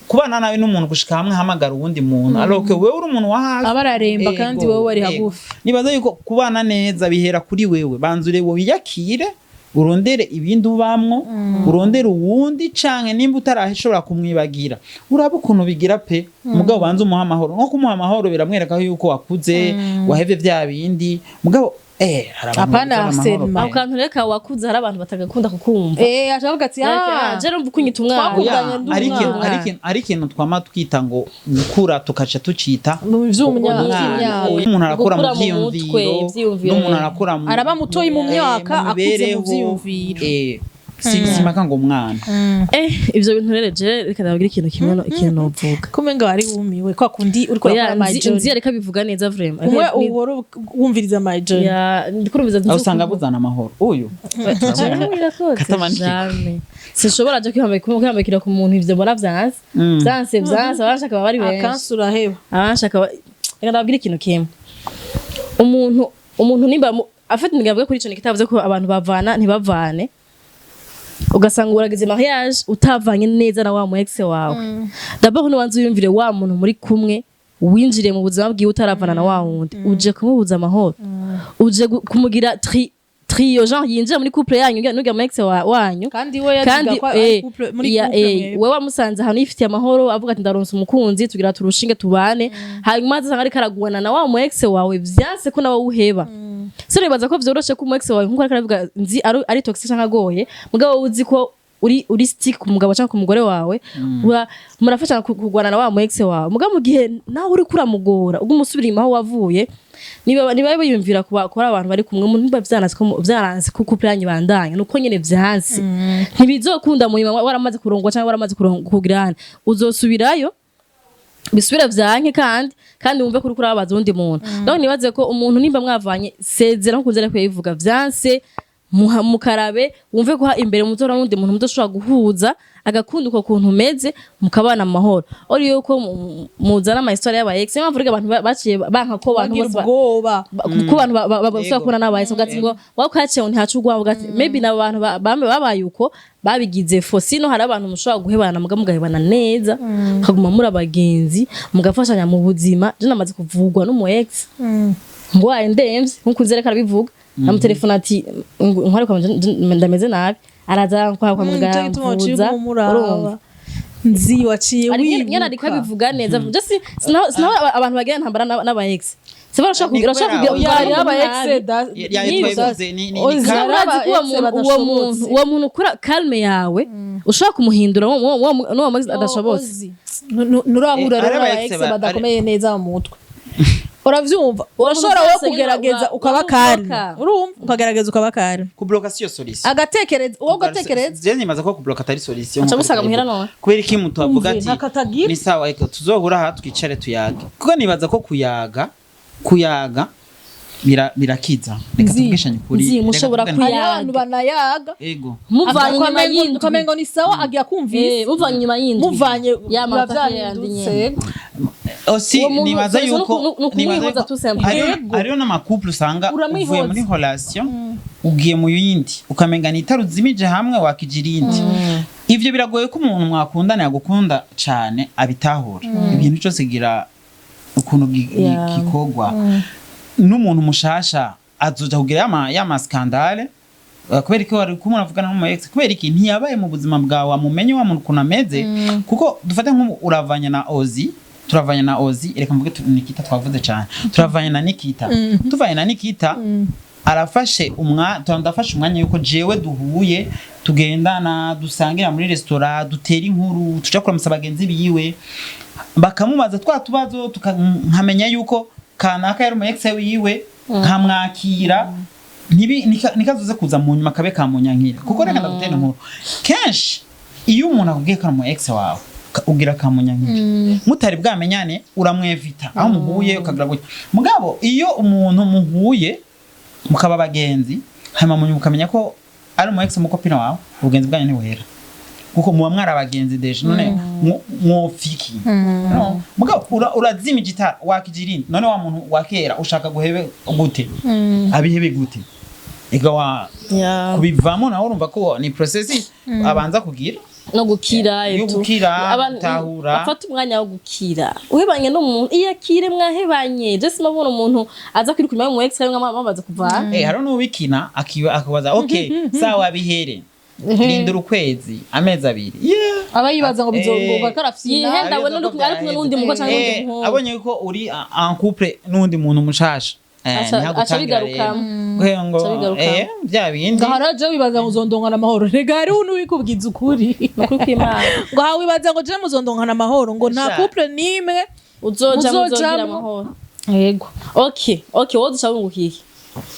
kubana nawe n'umuntu gushika hamwe hamagara uwundi muntu, alors que wewe uri umuntu wa hafi. Aba araremba kandi wowe wari hagufi. Nibaza yuko kubana neza bihera kuri wewe. Banzure wiyakire, urondere ibindi ubamwo, urondere uwundi, canke nimba utarashobora kumwibagira, uraba ukuntu bigira pe. Mugabo banze umuha amahoro. Nko kumuha amahoro biramwereka yuko wakuze, wahevye vya bindi. Mugabo hari abantu Apana babuzana amahoro harcèlement. pe. Ako kantu reka wakuze, hari abantu batagakunda kukumva. Acavuga ati: "Ah, Je numva ukunyita umwana." Twakundanye ndi Hari ikintu umwana. hari ikintu twama twita ngo gukura, tukaca tucita mu umwana. vy'imyaka. Umuntu arakura mu Gukura mu mutwe, vyiyumviro, ivyiyumviro. n'umuntu arakura mu Araba mutoyi mu myaka, mu akuze mu mibereho. vyiyumviro. Simaka ngo umwana. Ivyo bintu rero, je reka ndababwira ikintu kimwe, ikintu novuga. Kumenga wari wumiwe kwa kundi uriko Oya, urakora my nzi journey. Nzi ariko abivuga neza vraiment. Umwe uhora wumviriza my journey. Ya, ndikurumviza. Aho usanga buzana amahoro uyu. Katamanikiko. Jamais sinshobora je kwihambikira ku muntu. Ivyo mbona vyanse, vyanse, vyanse. Abanshaka baba ari benshi. Akansi uraheba. Abanshaka reka ndababwira ikintu kimwe. Umuntu nimba afite ndavuga kuri ico nikitavuze ko abantu bavana ntibavane, ugasanga uragize mariage utavanye neza na wa mu ex wawe. D'abord nubanza wiyumvire wa muntu muri kumwe winjiriye mu buzima bwiwe utaravana na wa wundi, uje kumubuza amahoro, uje kumugira trio, genre yinjira muri couple yanyu n'urya mu ex wanyu. Kandi we Kandi yaziga ko ari couple muri couple mwebwe. Wewe wamusanze ahantu yifitiye amahoro, avuga ati: "Ndaronse umukunzi, tugira turushinge tubane." Hanyuma azasanga ariko araguana na wa mu ex wawe, vyanse ko nawe uheba. So nibaza ko vyoroshe ko umu ex wawe, nkuko ariko aravuga nzi ari toxic canke agoye, mugabo wowe uzi ko uri stick ku mugabo canke ku mugore wawe, murafashanya kugwana na wa mu ex wawe. Mugabo mu gihe nawe uriko uramugora, uguma usubira inyuma aho wavuye, niba biyumvira kuba abantu bari kumwe, umuntu niba vyananse ko vyaranse ko couple yanyu ibandanya, nuko nyene vyanse, ntibizokunda. Mu nyuma waramaze kurongwa canke waramaze kugirana, uzosubirayo bisubira vyanke, kandi wumve ko uriko urababaza uwundi muntu. Donc nibaze ko umuntu nimba mwavanye, sezera nkuko nzera kuyivuga, vyanse, mukarabe, wumve ko imbere muzora n'undi muntu muzoshobora guhuza, agakunda uko kuntu umeze, mukabana mu mahoro. Ori yuko muzana ama histoire y'aba ex, niyo mpamvu rega abantu baciye banka ko abantu bagira bose ubwoba. ko abantu basubira kubona n'aba ex, ugatsi ngo wakaciye ntihaca ugwaho, ugati maybe nabo bantu bamwe babaye uko babigize fo. Sino hari abantu mushobora guhebana, muga mugahebana neza, mukaguma muri abagenzi, mugafashanya mu buzima. Je namaze kuvugwa n'umu ex ngwaye ndemvye, nkuko nzereka arabivuga, namutelefona ati: "Nkware kwa ndameze nabi." Araza kwa muganga Nico gituma waciye aramvuza. umuraba. Urumva? Nzi waciye Ari nyene ariko wibuka. abivuga neza. Je si sinaho abantu bagira intambara n'aba ex, se barashobora Ni kugira, urashobora kubera kugira Oya, hariho aba nabi. ex Ya, twabivuze, ni Ozi, Urazi hariho ko uwo aba ex muntu uwo muntu badashobotse. uwo muntu ukora calme yawe ushobora kumuhindura n'uwo mu ex adashobotse. Ozi. Nturahura rero Hari aba n'aba ex ex badakomeye neza mu mutwe, uravyumva? Urashobora wowe wese nyene kugerageza ukaba uramubloka. calme, urumva, ukagerageza ukaba calme. Kubloka siyo solution. Agatekereza wowe ugatekereza. Je nibaza ko kubloka atari solution. Aca musanga muhira none. Kubera iki mutu avuga Umve, ati ntakatagira. Ni sawa, reka tuzohura aha twicare tuyage, kuko nibaza ko kuyaga birakiza. Reka Nzi. tuvugishanye ukuri. Nzi, Reka mushobora tuvugane. Hariho abantu banayaga Ego. Muvanye inyuma y'indwi. Ukamengo ni sawa, agiye akumvise. Muvanye inyuma y'indwi. Muvanye Ya biba mata vyahindutse. yandi. Osi Uwo muntu nibaza solution yuko ni ukumuhoza nibaza yuko tout simplement. Yego. hariho n'ama couple usanga Uramwihoza. uvuye muri relation ugiye mu yindi, ukamenga ni itara uzimije hamwe wakija irindi. Ivyo biragoye ko umuntu mwakundana yagukunda cane abitahura. Ibintu cyose gira ukuntu gikorwa n'umuntu mushasha azoja kugira yama scandale. Kubera iki wari kumwe uravugana n'umu ex? Kubera iki ntiyabaye mu buzima bwawe amumenye wa muntu ukuntu ameze? Kuko dufate nk'ubu uravanye na Ozi, turavanye na Ozi, reka mvuge Nikita, twavuze cyane, turavanye na Nikita, tuvanye na Nikita, arafashe umwa ndafashe umwanya yuko jewe duhuye, tugendana, dusangira muri restaurant, dutera inkuru, tuja kuramutsa bagenzi biwe, bakamubaza twa tubazo, nkamenya yuko kanaka yari umu ex wiwe, nkamwakira. Nikazoze kuza mu nyuma kabe kamunyankira. Kuko reka ndagutera inkuru, kenshi iyo umuntu akubwiye ko ari umu ex wawe, ugira kamunyankira, mutari bwamenyane uramwevita aho muhuye, ukagira gutya. Mugabo iyo umuntu muhuye mukaba abagenzi, hanyuma mu nyuma ukamenya ko ari umu ex mu copine wawe, ubugenzi bwanyu ntibuhera. Kuko muba mwari abagenzi déjà, none mwofiki no mugabo urazimije itara, wakije irindi. None wa muntu wa kera ushaka guhebe gute? Abihebe gute? Ega wa kubivamo nawe urumva ko ni process abanza kugira no gukira. Yo Etu. gukira, gutahura. Bafata umwanya wo gukira. Uhebanye n'umuntu, iyo akire mwahebanye, je sinabona umuntu aza kwiruka inyuma y'umu ex cyangwa bamaze kuvana. Eh, hariho n'ubikina akibaza: "Okay, sawa, bihere, rindira ukwezi, amezi 2." Yeah. Aba yibaza ngo bizongoka karafyina. Yihenda we n'undi ari kumwe n'undi mukobwa cyangwa n'undi muhungu. Abonye ko uri en couple n'undi muntu mushasha, niho aca agutangira rero. bigarukamo. Kugira ngo Aca bigarukamo. Bya bindi. Ngo haraje wibaza ngo uzondongana amahoro, rega hariho n'uwikubwiza ukuri. Ni ukuri kw'Imana. Ngo aha wibaza ngo je muzondongana amahoro, ngo nta Sha. couple n'imwe uzoja muzojamwo. muzogira amahoro. Yego. Okay, wowe duca wunguka iki?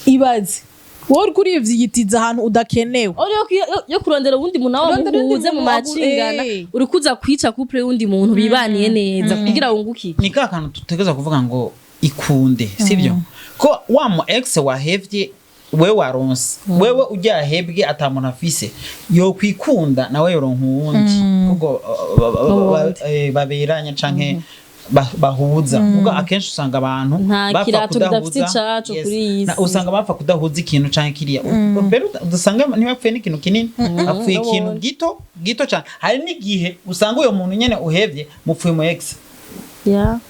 Ibaze wowe uriko urivyiyitiza ahantu udakenewe. Uri yo kurondera uwundi muntu nawe Kurondera uwundi muhuze mu muntu macingana. Uri kuza kwica couple y'uwundi muntu bibaniye neza kugira wunguke iki? Ni ka kantu dutegereza kuvuga ngo ikunde, sibyo? Ko wa mu ex wahevye, we waronse, wewe ujyahebwe ata muntu afise yo kwikunda, nawe yoronka uwundi kuko baberanye canke bahuza, kuko akenshi usanga abantu Nta bapfa kirato kidafise kudahuza. icaco kuri iyi si. Usanga bapfa kudahuza ikintu canke kiriya. Mbere udasanga ntibapfuye n'ikintu kinini, bapfuye ikintu gito gito cane. Hari n'igihe usanga uyo muntu nyene uhevye mupfuye mu ex,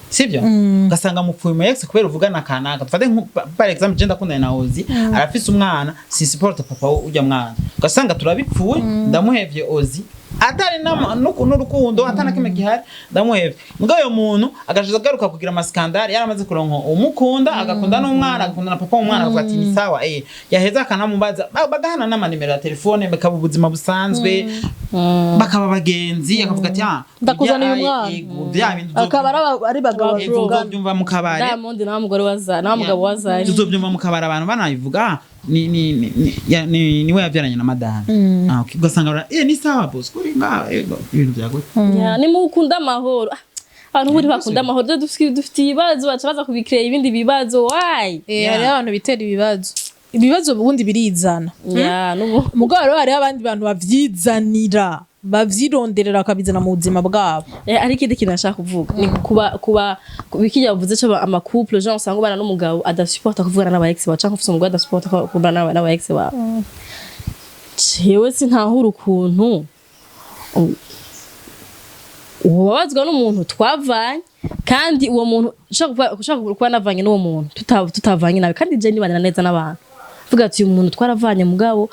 sibyo? Ugasanga mupfuye mu ex kubera uvugana kanaka. Dufate par exemple, je ndakundana na Ozi, arafise umwana, sinsupporte papa ujya mwana, ugasanga turabipfuye, ndamuhevye Ozi atari n'urukundo, atari na kimwe gihari, ndamuhevye. Mugabo uyo muntu agashiza agaruka kugira amaskandale, yaramaze kuronka umukunda, agakunda n'umwana, agakunda na papa w'umwana, akavuga ati: "Ni sawa." Yaheza akanamubaza, bagahana n'amanimero ya telefone, bakaba ubuzima busanzwe, bakaba abagenzi, akavuga ati: "Ah, Ndakuzaniye ujya, umwana." Yego, bya bindi Akaba ari bagabo bavugana. Uzobyumva mu kabari. Diamond nawe mugore wa za nawe mugabo wa Zari. Uzobyumva mu kabari abantu banabivuga: "Ah, ni ni ni ni- ya- ni niwe yabyaranye na madame." Ah, okay. Ugasanga ni sawa boss, kuri nga yego, ibintu byagute. Ya, ni mukunda amahoro. Ah, abantu buri bakunda amahoro. Dore dufite ibibazo, baca baza kubikrea ibindi bibazo, why? Hariho abantu bitera ibibazo, ibibazo ubundi birizana. Ya, nubu Mugabo rero hariho abandi bantu bavyizanira, bavyironderera, bakabizana mu buzima bwabo. Hari ikindi kintu nashaka kuvuga, ni kuba bikijya bavuze cyo ama couple, genre usanga ubana n'umugabo adasupporta kuvugana n'aba ex bawe, canke ufise umugore adasupporta kuvugana n'aba ex bawe. Jewe sintahura ukuntu ubabazwa n'umuntu twavanye, kandi uwo muntu ushobora kuba navanye n'uwo muntu tutavanye nawe, kandi je nibanira neza n'abantu. Vuga ati: "Uyu muntu twaravanye, mugabo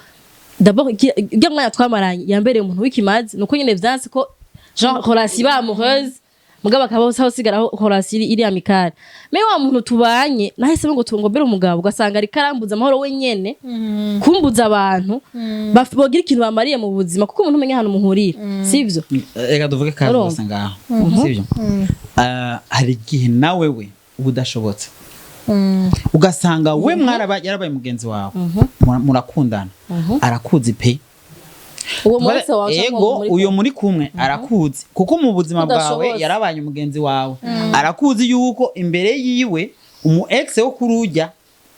d'abord irya mwanya twamaranye yambereye umuntu w'ikimazi." Nuko nyene vyanse ko genre relation iba amoureuse, mugabo akaba aho sigaraho relation iri amicale. Mais wa muntu tubanye nahisemo ngo tungombere umugabo, ugasanga ariko arambuza amahoro wenyene, kumbuza abantu bogira ikintu bamariye mu buzima, kuko umuntu umenya ahantu muhurira, sivyo? Reka tuvuge kazi Urumva? gusa ngaho, sibyo? Hari igihe nawe we uba udashobotse, ugasanga we yarabaye mugenzi wawe, murakundana, arakuzi pe. Uwo munsi wawe canke Ego. uwo muri Uyo muri kumwe arakuzi, kuko mu buzima bwawe Udashobotse. yarabaye umugenzi wawe, arakuzi yuko imbere yiwe umu ex wo kurujya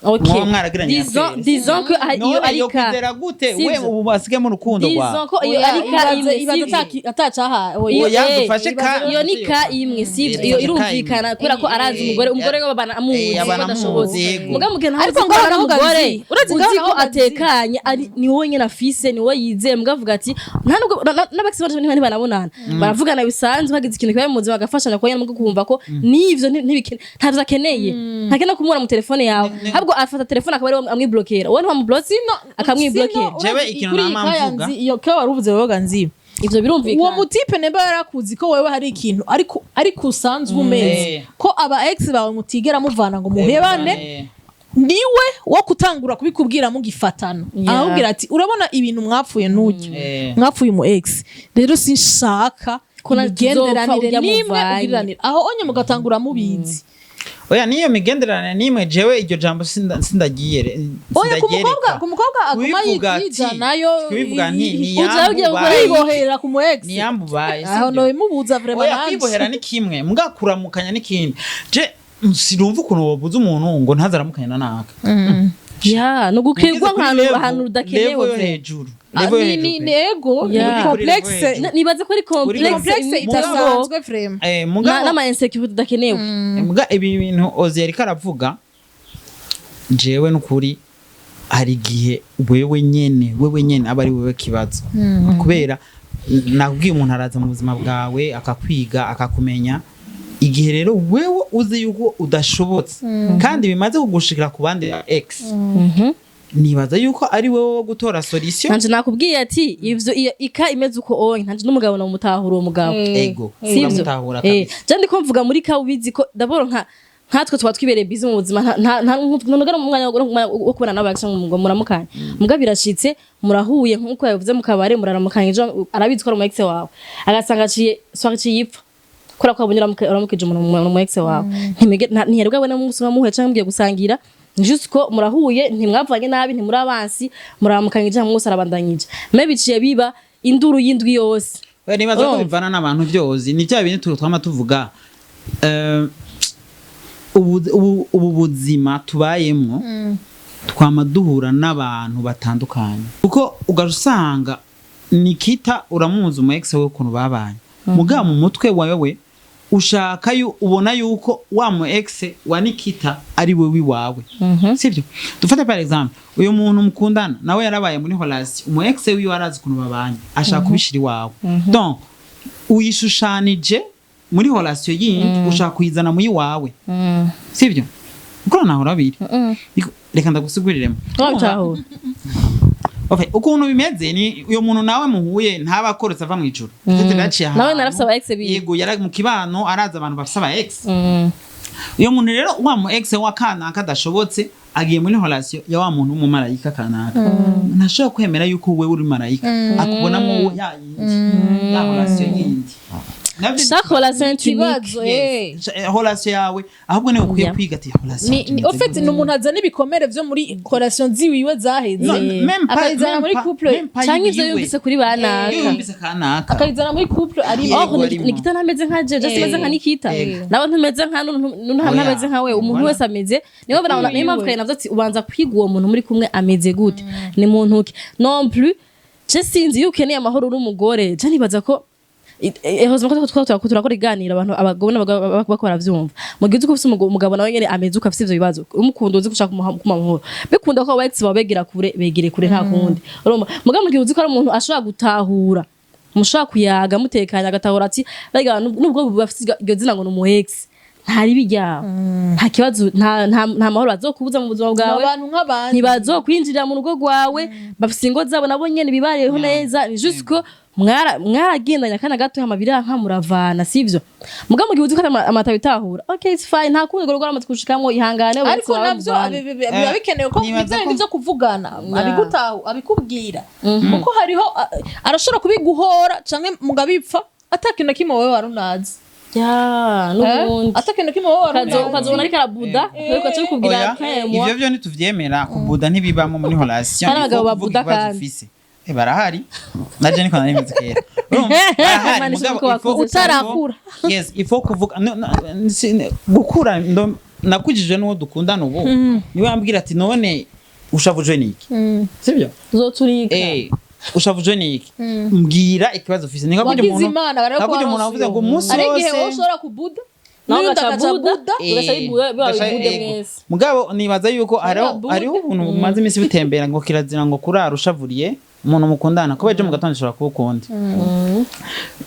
muba mwaragiranye affaire. Disons que iyo None ari yo ka kwizera gute we Sivyo. ubu basigemo urukundo rwawe? Disons ko iyo ari ka Ibaze imwe, ibaze sivyo? Atacaha. Iyo Oya, dufashe iyo ni ka imwe, sivyo? Iyo Dufashe ka irumvikana imwe. kubera ko arazi umugore, umugore we babana amuzi Abana ko adashobotse. amuzi, yego. Mugabo mugihe ntawe Ariko uzi ko ngaho ari naho umugore nzi. Urazi uzi ngaho ko naho nzi. atekanye, ari ni wowe nyene afise, ni wowe yizeye, mugabo avuga ati nta nubwo n'abax bacu ntibanabonana, baravugana bisanzwe, hagize ikintu kibaye mu buzima bagafashanya, kuko nyene mugabo kumva ko n'ivyo ntavyo akeneye, ntakeneye kumubona mu telefone yawe, ahubwo afata telefone akaba ariwe amwiblokera, wowe ntiwamublotse, akamwiblokera. Jewe ikintu nama mvuga. Iyo ka wari uvuze wowe nzi Ivyo uwo birumvikana. mutipe nemba yarakuzi ko wewe hari ikintu, ariko usanzwe umeze ko aba ex bawe mutigera muvana ngo muhebane, niwe wo kutangura kubikubwira mugifatana, ahubwira ati: "Urabona ibintu mwapfuye n'ujya mwapfuye umu ex, rero sinshaka Ko na imigenderanire tuzopfa urya nimwe muvanye." ugiriranire aho onye mugatangura mubizi. Oya, niyo migenderanire nimwe, jewe iryo jambo sindagiye Oya, ku mukobwa, sindaryereka. ku mukobwa aguma Kubivuga ati- yijanayo. Kubivuga nti Uja ugiye gukora yibohera ku mu ex. Niyambubaye. Aho no bimubuza vraiment Oya, nanje. kwibohera ni kimwe, mbwa kuramukanya n'ikindi. Je sinumva ukuntu wobuza umuntu ngo ntazaramukanye na naka. Ya, ni ugukwirwa Ugeze kuri nk'ahantu level ahantu level udakenewe yo pe. hejuru. Level yo ni hejuru ni pe. ni ego ni Yeah. complexe. Kuri level Nibaze ko ari complexe. Complexe idasanzwe vraiment. Mugabo N'ama insécurité udakenewe. Muga ibi bintu Ozi yariko aravuga, jewe n'ukuri hari igihe wewe nyene aba ari wewe kibazo, kubera nakubwiye, umuntu araza mu buzima bwawe akakwiga, akakumenya. Igihe rero wewe uzi yuko udashobotse kandi bimaze kugushikira ku bandi ex, nibaza yuko ari wewe wo gutora solution. Nanje nakubwiye ati ivyo iyo ika imeze uko onye, nanje n'umugabo namutahura uwo mugabo. Ego. Sivyo? Uramutahura kabisa. Je ndiko mvuga muri ka ubizi ko d'abord nkatwe tuba twibereye busy mu buzima, nta ntunogera mu mwanya wo kubona nabo cyangwa ngo muramukanye. Muga birashitse murahuye, nkuko yavuze, mu kabare muraramukanye, ejo arabizi ko ari umu ex wawe, agasanga aciye soir aciye ipfa kubera ko wabonye uramukije umuntu mu ex wawe. Ntiheruka abona umunsi umwe muhuye canke mugiye gusangira, juste ko murahuye, ntimwavanye nabi, ntimuri abansi, muraramukanye ijambo mwose, arabandanyije, mais biciye biba induru y'indwi yose. We, nibaza ko Oh. bivana n'abantu byose. Ni bya bintu twama tuvuga, ubu buzima tubayemwo, twama duhura n'abantu batandukanye, kuko ugaca usanga Nikita uramuzi umu ex we ukuntu babanye, mugabo mu mutwe wawe ushaka ubona yuko wa mu ex wa Nikita ari we wiwawe, sibyo? Dufate par exemple uyu muntu mukundana nawe yarabaye muri relation, umu ex wiwe arazi ukuntu babanye, ashaka kubishira iwawe. Donc uyishushanije muri relation yindi, ushaka kuyizana muri wawe, sibyo? Uko naho urabiri. Reka ndagusubiriremo. Wabitahura. Okay, ukuntu bimeze ni uyo muntu nawe muhuye ntaba akoretse ava mu ijuru. Peut-être yaciye Nawe ahantu. narafise aba ex biwe. Yego, yari mu kibano, arazi abantu bafise aba ex. Uyo muntu rero, wa mu ex wa kanaka adashobotse, agiye muri relation ya wa muntu w'umumarayika kanaka. Ntashobora kwemera yuko wewe uri marayika, akubonamo ya yindi, ya relation yindi. Navyo Chaque relation est unique. Ikibazo. Yes. Relation yawe ahubwo niwe ukwiye kwiga ati relation Ni yanje ni imeze au fait gute? ni umuntu azana ibikomere vyo muri relation ziwiwe zaheze, No, même pas- akabizana même muri pas- couple. même pas Canke ivyo yiwe. yumvise kuri banaka. Iyo yumvise kanaka. Akabizana muri couple ari Yego, Oh, arimo. Nikita ntameze nka jeje, simeze nka Nikita, nawe ntumeze nka Oya. ntameze nka we. Umuntu Voilà. wese ameze niyo niyo mpamvu kare navuze ati ubanza kwiga uwo muntu muri kumwe ameze gute, ni muntu ki. Non plus, je sinzi, iyo ukeneye amahoro uri umugore, je nibaza ko heureusement ko turakora iganiro, abantu abagabo n'abagabo bako baravyumva. Mu gihe uzi ko ufise umugabo nawe nyene ameze uko, afise ivyo bibazo, umukunda, uzi ko ushaka kumuha amahoro, bikunda ko aba ex bawe begera kure, begere kure, nta kundi. Urumva, mugabo mu gihe uzi ko ari umuntu ashobora gutahura, mushobora kuyaga mutekanye, agatahura ati barya abantu nubwo bafise iryo zina ngo ni umu ex, nta ribi ryabo, nta kibazo, nta mahoro bazokubuza mu buzima bwawe. Abantu nk'abandi. Ntibazokwinjirira mu rugo rwawe, bafise ingo zabo nabo nyene bibareho neza. Ni juste ko mwaragendanye akana gato, hama biranka, muravana, sivyo? Muga mu gihe uzi ko amata bitahura, okay, it's fine, nta kundi, urwo rugo rwamaze kushikamwo, ihangane. Ariko wawe navyo muvane. biba bikenewe ko Nibaza ibyo bintu byo kuvugana, abigutahu abikubwira, kuko hariho arashobora kubiguhora canke mugabipfa atakintu na kimwe wowe wari unazi. Ya, n'ubundi. Atakintu na kimwe wowe wari unazi. Ukazobona ariko arabuda, ariko aca bikubwira. Oya, Kemwa. ivyo vyo ntituvyemera, kubuda ntibibamo muri relation. Hari abagabo Il faut kuvuga babuda ikibazo kandi. ufise. Barahari, naje niko nari meze kera. Urumva, barahari, Imana ishimwe mugabo ko wakuze. Utarakura. Yes, il faut kuvuga. No, no, gukura nakujije n'uwo dukundana ubu, niwe yambwira ati: "None ushavujwe niki?" Sibyo? Uzoturika. Ushavujwe niki? Mbwira ikibazo ufise. Ni nka kurya Wagize umuntu, Imana barako. nka kurya umuntu avuze ngo umunsi Ari igihe wowe wose ushobora kubuda Nawe n'uyundi ugaca agaca buda. buda. Ugaca biba bibude mwese. Mugabo nibaza yuko hariho Buda. hariho ubuntu bumaze iminsi butembera ngo kirazira ngo kurara ushavuriye umuntu mukundana, kuba ejo mu gatondo ushobora kuba ukundi.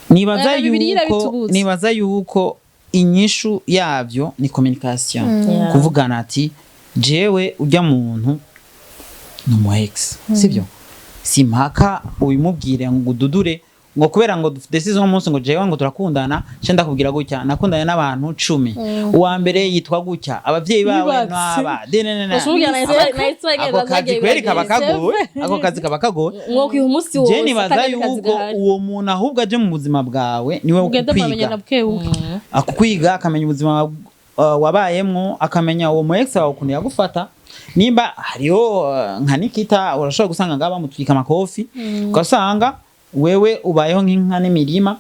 Nibaza Oya, Bibiliya yuko irabitubuza. Nibaza yuko inyishu yavyo ni communication, kuvugana ati jewe ujya muntu ni umu ex, sibyo? Simpaka ubimubwire ngo ududure ngo kubera ngo desize uno munsi ngo jewe ngo turakundana, nce ndakubwira gutya: nakundanye n'abantu 10, uwa mbere yitwa gutya, abavyeyi bawe Yubatse. n'aba denenena. Ushobora na histoire. Ako kazi kweri kaba kagoye, ako kazi kaba kagoye. Mwokwiha umunsi wose Je nibaza atari akazi yuko gahari. uwo muntu ahubwo aje mu buzima bwawe niwe Ugenda muramenyana kukwiga, buke buke. akukwiga, akamenya ubuzima wabayemwo, akamenya uwo mu ex wawe ukuntu yagufata. Nimba hariho nka Nikita, urashobora gusanga ngaha bamutwika amakofi, ugasanga wewe ubayeho nk'inka n'imirima,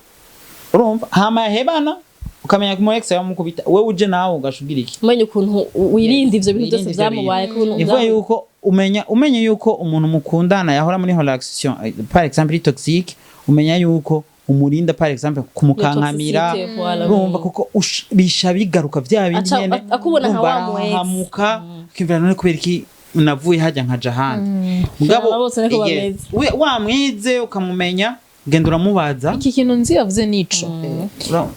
urumva? Hama yahebana, ukamenya ko umu ex wawe yamukubita, wewe uje nawe ugashugira iki? Umenye ukuntu wirinda ivyo bintu byose Wirinde ivyo vyamubaye bintu. Nivuga yuko Umenya yuko umuntu mukundana yahora muri relation, par exemple iri toxique, umenya yuko umurinda, par exemple kumukankamira. Toxicité, voilà. Urumva, kuko bisha bigaruka vya bindi Aca- nyene. akubona nka Urumva, wa mu ex. arahahamuka, akiyumvira: none kubera iki navuye hajya nkaja ahandi? Mugabo Nabo bose niko bameze. Wamwize ukamumenya, genda uramubaza. Iki kintu nzi yavuze nico.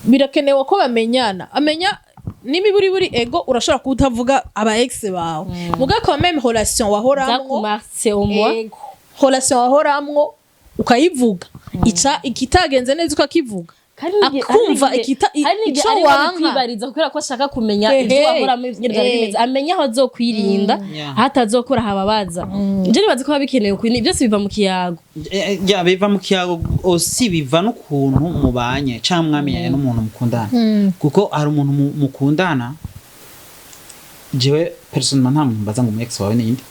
Birakenewe ko bamenyana, amenya n'imiburiburi. Ego, urashobora kuba utavuga aba ex bawe, muga quand même relation wahoramwo Zakumarse au moins. Ego. Relation wahoramwo ukayivuga, ica ikitagenze neza ukakivuga, akumva Hari n'igihe ico ari wanka. kwibariza kubera ko ashaka kumenya Ehe. ibyo wahoramo, ingene vyari bimeze, amenya aho azokwirinda, aho atazokora hababaza. Je nibaza ko biba bikenewe, byose biva mu kiyago. Ya, biva mu kiyago osi, biva n'ukuntu mubanye canke mwamenyanye n'umuntu mukundana, kuko hari umuntu mukundana. Jewe personnellement nta muntu mbaza ngo umu ex wawe ninde.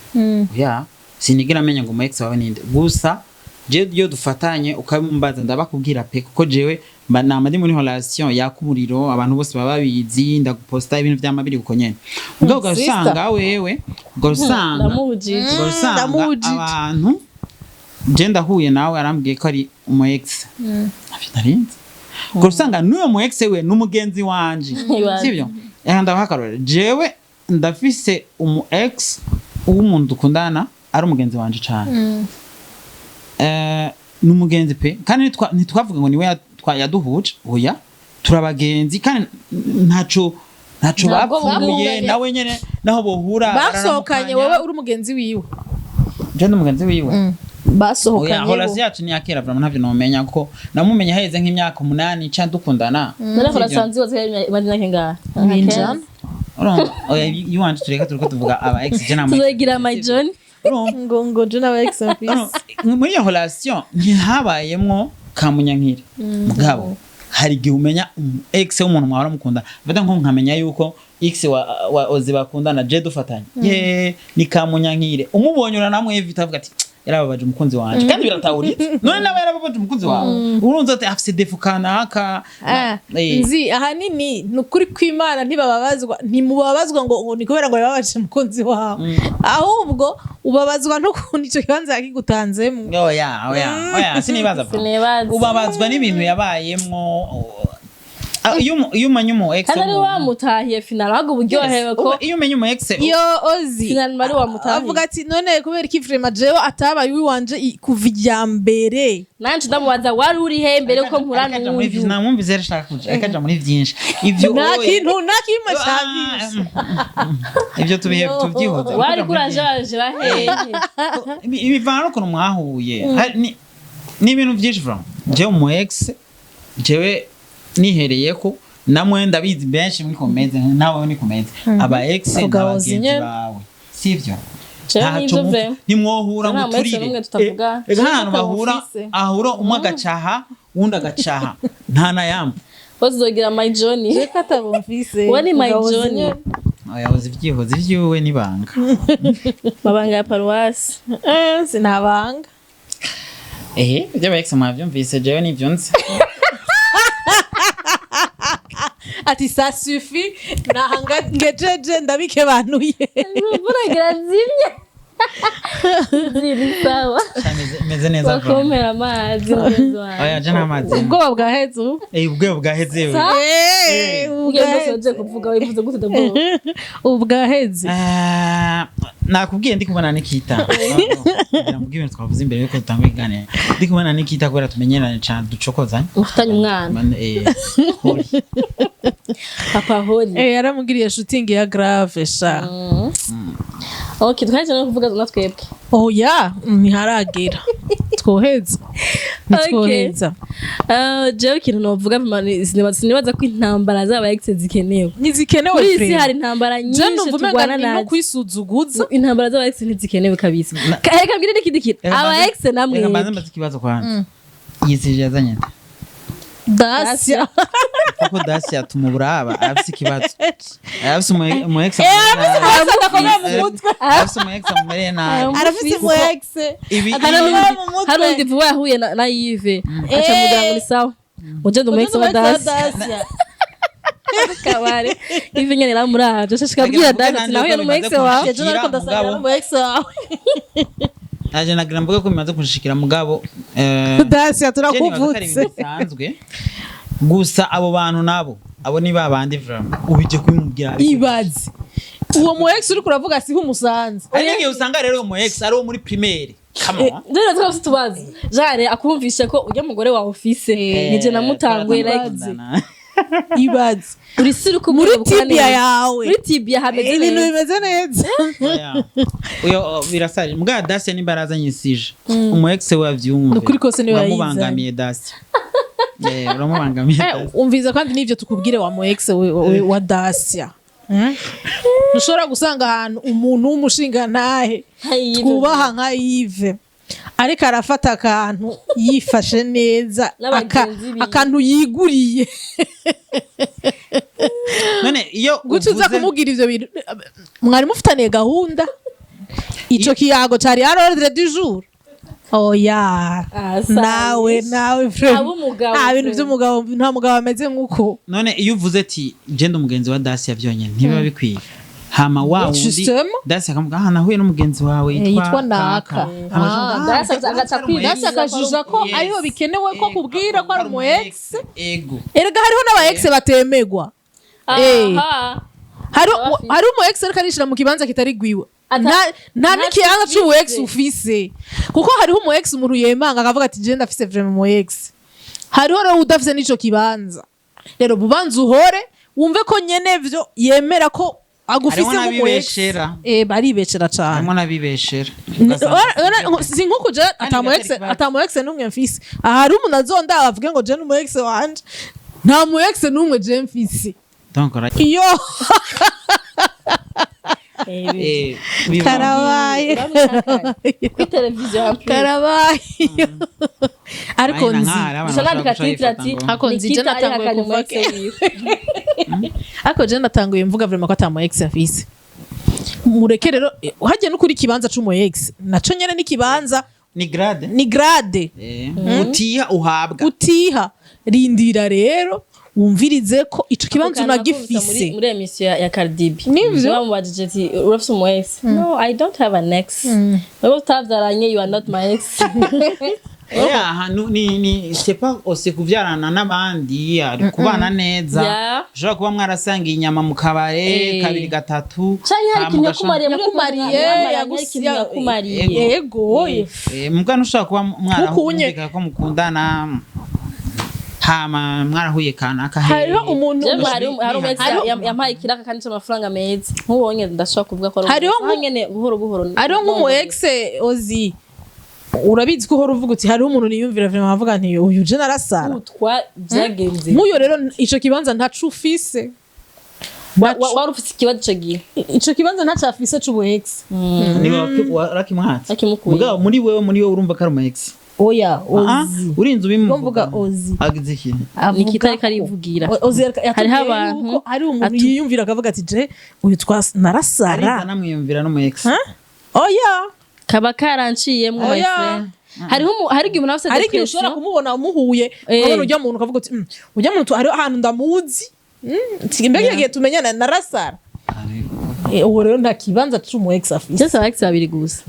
Ya, sinigera amenya ngo umu ex wawe ninde. Gusa jewe iyo dufatanye ukabimbaza, ndabakubwira pe, kuko jewe mba nama ndi muri relation yaka umuriro, abantu bose baba babizi, ndaguposta ibintu vyama biri uko nyene. Mugabo ugasanga wewe ugasanga Ndamubujije. ugasanga Ndamubujije. abantu, je ndahuye nawe arambwiye ko ari umu ex, ntavyo narinzi. Ubwo usanga n'uyo mu ex we n'umugenzi wanje. Ibaze. Sibyo? Reka ndabaha akarorero. Jewe ndafise umu ex w'umuntu dukundana ari umugenzi wanje cane. Ni umugenzi pe, kandi ntitwavuga ngo niwe yaduhuje, oya, turabagenzi kandi ntaco Ntabwo bapfuye. bapfuye. Nawe nyene naho bohura Basohokanye, bararamukanya. wowe uri umugenzi wiwe? Je ndi umugenzi wiwe. Oya, Basohokanye bo. relation yacu ni yakera vraiment, ntavyo nomenya kuko namumenye haheze nk'imyaka 8 ca dukundana. None Sivyo? rasanzi wose imaze imyaka ingahe? Binjana. Urumva, oya, iwanje tureka, turiko tuvuga aba ex, je nta mu ex. Tuzogira my John. Urumva? Ngo je n'aba ex mfise. Urumva, muri iyo relation ntihabayemwo kamunyankira. Mugabo hari igihe umenya umu ex w'umuntu mwahora mukundana, mfata nko nkamenya yuko ex wa Ozi bakundana, je dufatanye, ye ni kamunyankire, umubonye uranamwevita, avuga ati: yarababaje umukunzi wanje. Kandi biratahuritse, none nawe yarababaje umukunzi wawe, urunze ati afise défaut kanaka. Nzi ahanini ni ukuri kw'Imana, ntibababazwa, ntimubabazwa ngo ni kubera ngo yababaje umukunzi wawe, ahubwo ubabazwa n'ukuntu icyo kibanza yakigutanzemo. Oya, oya, oya, sinibaza pa. Sinibaza. Ubabazwa n'ibintu yabayemwo. Iyo umenye umu ex Kandi ari wamutahiye final, ahubwo uburyohewe ko iyo umenye umu ex Iyo Ozi final ari wamutahiye. Avuga ati: none kubera iki vraiment jewe atabaye uwiwanje kuva irya mbere? Nanje ndamubaza: wari uri he mbere ko mpura Ariko aja muri n'uyu? Namwumvise yarashaka kuja, ariko aja muri vyinshi ivyo. Nta Oya. kintu nta kimwe cyabishe. Ibyo tubihe tubyihoze. Wari kuraje bahehe? Bivana n'ukuntu mwahuye. Ni ibintu byinshi vraiment. Jewe umu ex, jewe nihereye ko namwe ndabizi benshi muri komeze, nawe ni komeze, aba ex Kugahoza n'abagenzi nyene. bawe, sivyo? Jewe Ntaco nivyo vraiment. ntimwohura Nta ngo mu ex uturire. n'umwe tutavuga. Ega ahantu bahura, Tutamufise. ahura umwe agacaha, uwundi agacaha, nta nayambu. Bose uzogira my Johnny. Reka atabumvise. Uwo ni my Kugahoza Johnny. nyene. Yahoze ibyihoze ivy'iwe n'ibanga. Mabanga ya paruwasi. Sinabanga. Ehe, ibyo aba ex mwavyumvise, jewe nivyo nzi. Ati: ça suffit, nahanga ngejeje, ndabikebanuye. Buragira zimye ziri sawa. Sha, meze neza vraiment. Bakumpera amazi, mugenzi wanjye. Oya, je n'amazi. Ubwoba bwaheze ubu. Ubwoba bwaheze we. Ubu Ubwo bwaheze. byose wagiye kuvuga wivuze gute d'abord? Ubu bwaheze. Ah, nakubwiye ndi kubona Nikita. Ngira mubwire ibintu twavuze imbere yuko dutanga ibiganiro. Ndi kubona Nikita kubera tumenyeranye cyane, ducokozanye. Mufitanye umwana. Hori. Papa Hori. Yaramugiriye shooting ya grave sha. Okay, twari no kuvuga na twebwe. Oya, ntiharagera, twoheza, ntitwoheza. Jewe ikintu novuga, sinibaza ko intambara z'aba ex zikenewe. Ntizikenewe. Kuri iyi si Frère. hari intambara Je nyinshi ndumva umenga turwana ni no nazo. kwisuzuguza. Intambara z'aba ex ntizikenewe kabisa. Reka mbwire n'ikindi kintu, aba ex namwe Reka mbanze mbaze ikibazo kwanza. Iyi sujet yazanye nde? Dacia. Kuko Dacia tumuburaba afise ikibazo, afise umu ex Arafise mu mutwe. afise umu ex amumereye nabi. Arafise mu ex. Ibi Hari Hari undi vuba yahuye na Yves, aca mubwira ngo ni sawa, uje ndi umu ex wa Dacia. Kabare ivi nyene namuravye, shashika abwira Nagira Dani mvuge ati nahuye nanje n'umu ko ex bimaze wawe. Ejo nariko ndasangira mugabo. n'umu ex wawe. Naje nagira mvuge ko bimaze kunshikira, mugabo Dacia, je nibaza ko ari turakuvutse. ibintu bisanzwe. Gusa abo bantu nabo, abo ni babandi vraiment ubije kubimubwira. Ibaze uwo mu ex uriko uravuga siho umusanze. Hari n'igihe usanga rero uwo mu ex ari uwo muri primaire. Come on. Rero twese tubazi jare akumvishe ko ujya mugore wawe ufise nije namutanguye, like Turakundana. Ibaze uri siri ko muri tibia yawe muri tibia hameze ibintu neza. bimeze neza. Oya. Uyo oh, birasari mbwa Dacia nimba arazanye isije, umu ex we avyumve. Nukuri kose niwe yayizanye. Uramubangamiye Dacia. Eh, uramubangamiye Dacia. Umviza kandi n'ivyo tukubwire, wa mu ex wa Dacia. Ntushobora gusanga ahantu umuntu w'umushingantahe twubaha nka Yves ariko arafata akantu yifashe neza, N'abagenzi biwe. akantu yiguriye. None iyo Guca uza kumubwira ivyo bintu, mwari mufitaniye gahunda, ico kiyago cari à l'ordre du jour? Oya. Ah, Nawe nawe frère. Abo umugabo, Nta bintu frère. vy'umugabo, nta mugabo ameze nk'uko. None iyo uvuze ati je ndi umugenzi wa Dacia byonyine, ntibiba bikwiye? Hama wa wundi Justement. Dacia akamuga: "Ah, nahuye n'umugenzi wawe yitwa Naka." Hama Ah, aca- Dacia agaca kwiga. Dacia akajuja ko Yes. ariho bikenewe ko kubwira ko ari umu ex. Ego. Erega hariho n'aba ex batemegwa. Aha. Hari Abafise. hari umu ex ariko arishira mu kibanza kitari gwiwe. Nta n'ikibanza c'umu ex ufise, kuko hariho umu ex umuntu yemanga akavuga ati je ndafise vraiment umu ex. Hariho rero udafise n'ico kibanza. Rero bubanza uhore wumve ko nyene vyo yemera ko agufise Hariho nk'umu ex. n'abibeshera. Baribeshera cane. Harimo n'abibeshera. Si nkuko je ata mu ex bigatera ikibazo. ata mu ex n'umwe mfise. Aha hari umuntu azonda avuge ngo je n'umu ex wanje, nta mu ex n'umwe je mfise. Donc iyo bibaho. Karabaye. Kuri televiziyo en plus. Karabaye, ariko Ayina nzi nk'ahari abantu Gusa nandika bashobora guca titre bifata ati ngo- Ariko nzi je Nikita natanguye arihakanye kuva umu ex wiwe. Ariko je natanguye mvuga vraiment ko ata mu ex mfise. Mureke rero, hagiye no kuri ikibanza c'umu ex naco nyene n'ikibanza. Ni grade. Ni grade. Utiha uhabwa. Utiha, rindira rero wumvirize ko ico kibanza Ako kantu nakumvise unagifise. Muri émission ya Cardi B. Nivyo? Bamubajije ati urafise umu ex? "No, I don't have an ex." "Wewe utavyaranye, you are not my ex." Oya, ahantu ni c'est pas aussi kuvyarana n'abandi, ari kubana neza. Ushobora kuba mwarasangiye inyama mu kabare kabiri gatatu, Canke hari hama ikintu yakumariye muri Yakumariye, hari ikintu yakumariye. Yego. Muga ntushobora kuba Nkukunye. mwarahumvikana ko mukundana, hama mwarahuye kanaka Hariho umuntu Jewe hari umu ex yampaye ikiraka kandi c'amafaranga meza. Nk'ubonye ndashobora kuvuga ko ari umu Hariho ex. Aho nyene buhoro buhoro. Hariho nk'umu ex ozi, urabizi ko uhora uvuga uti hariho umuntu niyumvira vraiment avuga nti uyu je narasara. Utwa vyagenze. Nk'uyo rero ico kibanza ntaco ufise. Wari ufise ikibazo ico gihe. Ico kibanza ntaco afise c'ubu ex. Niba warakimwatse. Akimukuye. Mugabo muri wewe urumva ko ari umu ex? Oya. Ah, Ozi urinze ubimuvuga. Mvuga ozi. Agize iki? Nikita ariko arivugira. Ozi yatubwiye Hariho abantu yuko hari umuntu yiyumvira akavuga ati je uyu twas narasara. Ariza namwiyumvira n'umu ex. Oya. Kaba karanciyemwo, my Oya. friend. Hariho hari igihe umuntu afise Hari igihe ushobora depression. kumubona umuhuye, ukabona ujya muntu ukavuga uti ujya muntu hariho ahantu ndamuzi. Mbega igihe tumenyana narasara." Uwo rero nta kibanza c'umu ex afise. Jese aba ex babiri gusa.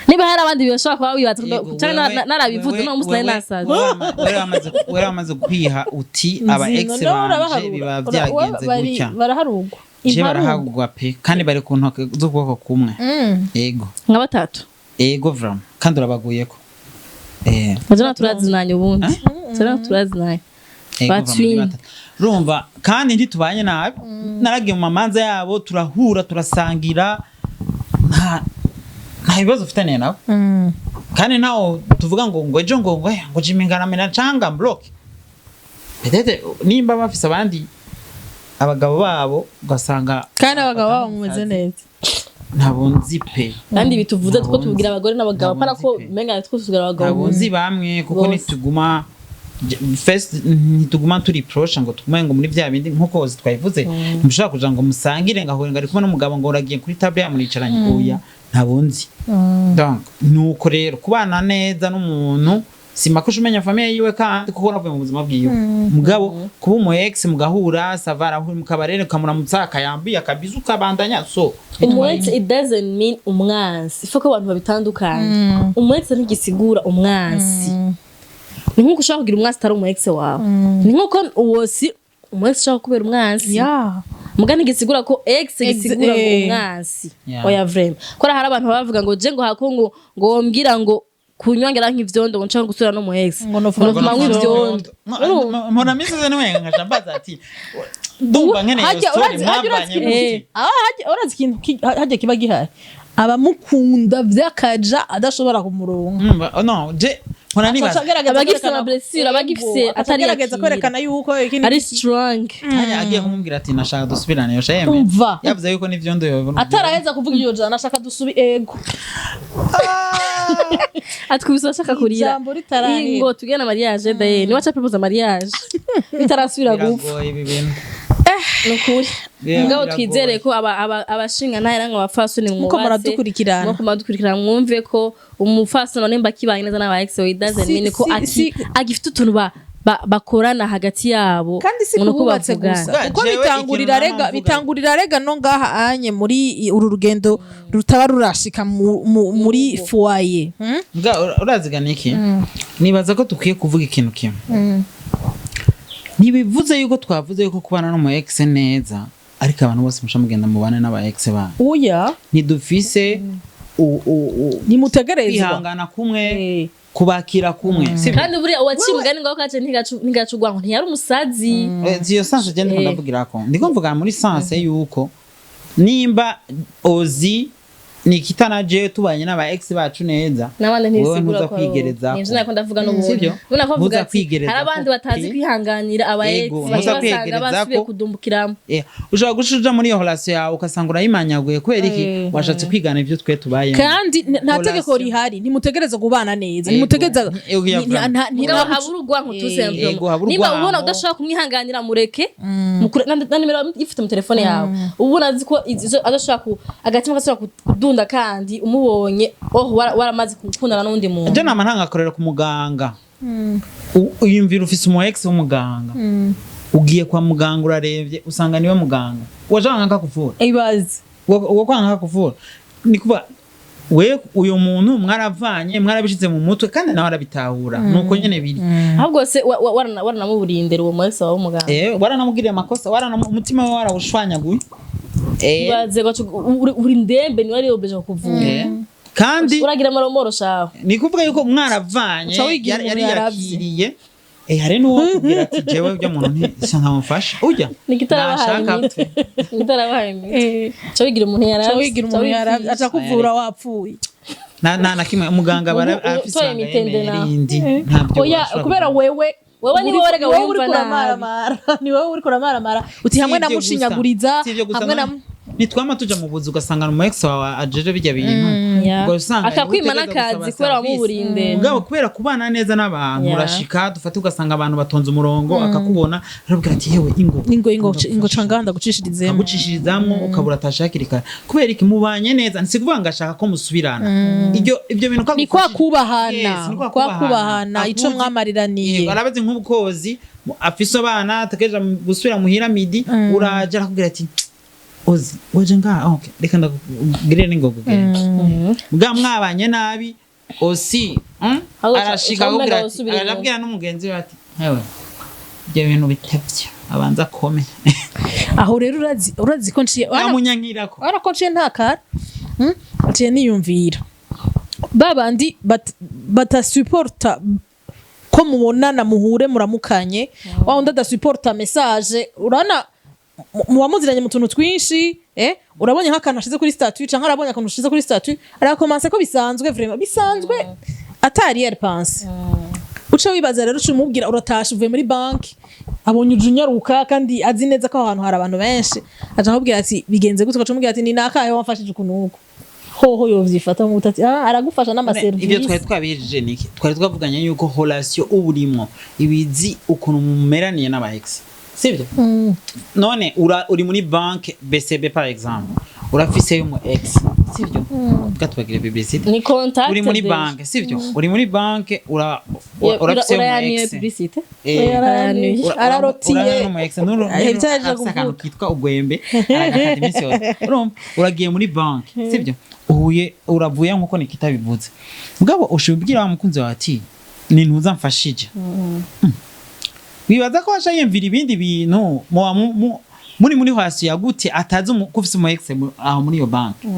Niba hari abandi bashobora kuba wibaza Yego, canke narabivuze no musi nari nasaze. Wewe wamaze kwiha uti aba ex Nzino, banje urabaharura. biba byagenze gutya. Baraharugwa. Je barahagwa pe, kandi bari ku ntoke z'ukuboko kumwe. Ego. Nka batatu. Ego vraiment, kandi urabaguyeko. Majana turazinanye ubundi. Turazinanye turazinanye. Ego, Ba vraiment, twin. ni batatu. Urumva kandi ntitubanye nabi, naragiye mu mamanza yabo, turahura, turasangira, nta bibazo ufitaniye nabo. Kandi ntawo tuvuga ngo ejo ngo Jimmy ngaramena canga block. Peut-être nimba bafise abandi abagabo babo, ugasanga Kandi abagabo babo mumeze neza. Ntabwo nzi pe. Kandi bituvuze two Ntabwo tubwira abagore n'abagabo Ntabwo para nzi ko pe. menga two tubwira abagabo. Ntabwo nzi bamwe kuko Bose. nituguma first ntituguma turi proche ngo tugume ngo muri bya bindi nkuko hose twabivuze. Ntimushobora kuja ngo musangire ngo ahure ngo ari kumwe n'umugabo, ngo uragiye kuri table yamuricaranye. Oya, ntabwo nzi. Donc nuko rero kubana neza n'umuntu Simakusha umenya famille yiwe kandi kuko navuye mu buzima bwiwe. Mugabo kuba umu ex mugahura, ça va, arahura mu kabarere, ukamuramutsa, akayambi, akabizu, ukabandanya, so Umu ex, it doesn't mean umwansi. Ifo ko abantu babitandukanye. Umu ex ntigisigura umwansi. Ni nk'uko ushobora kugira umwansi atari umu ex wawe, ni nk'uko uwo si umu ex ushobora kubera umwansi. Muga ntigisigura ko ex gisigura ngo umwansi. Oya, vraiment, ko hari abantu baba bavuga ngo je ngo hako ngo wombwira ngo kunywangera nk'ivyondo, ngo nshaka gusubira no mu ex, ngo nofuma ngo nofuma nk'ivyondo. Mpora misi zose niwenga nkaca mbaza ati ndumva nkeneye iyo Hajya story. urazi Mwavanye ikintu gute? Hajya urazi ikintu hajya kiba gihari, abamukunda vy'akaja adashobora kumuronka. Umva, no je mpora nibaza. Abagifise ama blessure, abagifise atari agerageza yakira. kwerekana yuko ikindi Ari strong. Hajya agiye kumubwira ati nashaka dusubirane, yosha yemera? Umva. Yavuze yuko n'ivyondo yobona. Ataraheza kuvuga iyo jana ashaka dusubi, ego. Atwibisa ashaka kurira. Ijambo ritarahera. Ingo tugena mariage daye, niwe aca propose mariage bitarasubira gupfa. Biragoye ibi bintu. Nukuri. Mugabo Biragoye. twizere ko abashinga ntahe namwe abafasoni Muko mwubatse, muradukurikirana. muko muradukurikirana, mwumve ko umufasoni nimba kibanye neza n'aba ex we, it doesn't mean ko agifite utuntu bakorana hagati yabo. Kandi si ngo nuko kububatse bavugana. gusa, Bwa, kuko jewe bitangurira ikintu rega nama mvuga. Bitangurira rega no ngaha anye muri uru rugendo rutaba rurashika muri foyer, Mbwa, urazigana iki? Nibaza ko dukwiye kuvuga ikintu kimwe. Ntibivuze yuko twavuze yuko kubana n'umu ex neza, ariko abantu bose musha mugenda mubane n'aba ex banyu. Oya. Ntidufise Nimutegerezwa kwihangana kumwe, kubakira kumwe, sibyo? Kandi buriya uwaciye umugani ngo kace ntigacugwa ngo ntiyari umusazi. Iyo sens je ndiko ndavugirako, ndiko mvuga muri sens yuko nimba ozi Nikita na jewe tubanye n'aba ex bacu neza, n'abandi wewe ntibisigura ntuza ko kwigerezako. nivyo nako ndavuga n'ubundi. Sivyo? Ubona ko bavuga Ntuza ati kwigerezako. hari abandi batazi kwihanganira aba ex, Ego, baca ntuza basanga kwiyegerezako. basubiye kudumbukiramo. Ushobora guca uja muri iyo relation yawe ugasanga urayimanyaguye. Kubera iki? Washatse kwigana ivyo twe tubayemo. Kandi nta tegeko Relation. rihari, ntimutegereza kubana neza. Ego. Ntimutegereza Ego, ya vraiment. Mugabo habura urwanko tu simplement. Ego, habura Nimba urwanko. ubona udashobora kumwihanganira, mureke. Na nimero ifite mu telefone yawe, ubona azi ko adashobora agatima gashobora kudunda, kandi umubonye oh waramaze gukundana n'undi muntu. Je nama ntangakorera ku muganga. Uyumvira ufise umu ex w'umuganga, ugiye kwa muganga, urarevye, usanga niwe muganga, waje wanga akakuvura. Ibaze. Uwo kwanga akakuvura ni kuba we uyu muntu mwaravanye, mwarabishize mu mutwe, kandi nawe arabitahura, nuko nyene biri. Ahubwo se waranamuburiye indero uwo munsi wawe w'umuganga? Waranamugiriye amakosa, umutima we warawushwanyaguye. Ibaze uri ndembe, niwe ari obeje kukuvura. Kandi uragira amaromoro shawe. Ni kuvuga yuko mwaravanye, Uca wigira yari umuntu yaravye. yakiriye. Hari n'uwo kubwira ati jewe ibyo muntu ntisankamufasha ujya Nikitarabahaye nashaka imiti. apfe. Nikitarabahaye imiti, uca wigira umuntu yaravye. Uca wigira umuntu yaravye, aca kuvura wapfuye. Nta na kimwe umuganga afise utoye ibanga imitende yemeye nawe. rindi ntabyo Oya, ashobora kubera kuvuga. wewe Wewe ni wowe rega wowe wumva uriko nabi. uramaramara, ni wowe uriko uramaramara uti hamwe Si ibyo gusa. namushinyaguriza, Si ibyo gusa, hamwe na nitwama tuja mu buzi ugasanga umu ex wawe ajeje bijya bintu. Ubwo usanga Akakwima niwe utegereza n'akazi gusaba kubera service. wamuburiye indero. Mugabo kubera kubana neza n'abantu, urashika dufate ugasanga abantu batonze umurongo, akakubona, arabwira ati yewe ingo, ingo, ingo, ingo, canganda gucishirizemo. Akagucishirizamwo, ukabura atashe hakiri kare. Kubera iki? Mubanye neza. Nsi kuvuga ngo ashaka ko musubirana, ibyo bintu Ni kwa kagufashije. kubahana. Yes, ni kwa kwa kubahana. kubahana ico Akuzi- mwamariraniye. Yego, arabazi nk'ubukozi afise abana ategereje gusubira muhira midi, uraje arakubwira ati ozi waje ngaha, okay, reka ndakugirire n'ingogo ugende. Bwa mwabanye nabi osi, Ahubwo arashika uca umenga akubwira ati wosubira inyuma. arabwira n'umugenzi we ati hewe ibyo bintu bitevye abanza akome. Aho rero urazi ko nciye amunyankirako. Urabona ko nciye ntakara. Nciye niyumvira ba bandi batasuporta ko mubonana, muhure, muramukanye, wa wundi adasuporta message. Urabona muba muziranye mu tuntu twinshi, urabonye nk'akantu ashize kuri statut canke arabonye akantu ashize kuri statut, arakomanse ko bisanzwe, vraiment bisanzwe, atari yari pense. Uca wibaza rero, uca umubwira uratashe uvuye muri banki, abonye uje unyaruka kandi azi neza ko aho hantu hari abantu benshi, aca akubwira ati bigenze gute? Ugaca umubwira ati ni nakahe wamfashije ukuntu uku, hoho yovyifata mu ati ah, aragufasha Ibyo n'amaserivisi. twari twabihejije niki? Twari twavuganye yuko relation uba urimwo ibizi ukuntu mumeraniye n'aba ex, sibyo? None uri muri banke BCB par exemple, Urafise umu ex, sivyo? Gatubagire publicité. Ni contact. Uri muri Déjà. banke, sivyo? Uri muri banke, urafise umu Urayaniye ex. publicité. Yaraniye. Ararotiye. Urabona umu ex Ibyaje afise akantu kuvuga. kitwa ugwembe, aragakata iminsi yose. Urumva uragiye muri banke, sivyo? Uhuye, uravuye nkuko Nikita bivuze, mugabo ushobora kubwira wa mukunzi wawe ati: "Ni ntuza mfashije." Wibaza ko waca yiyumvira ibindi bintu muba muri hasi ya gute, atazi ko ufise umu ex aho muri iyo banki?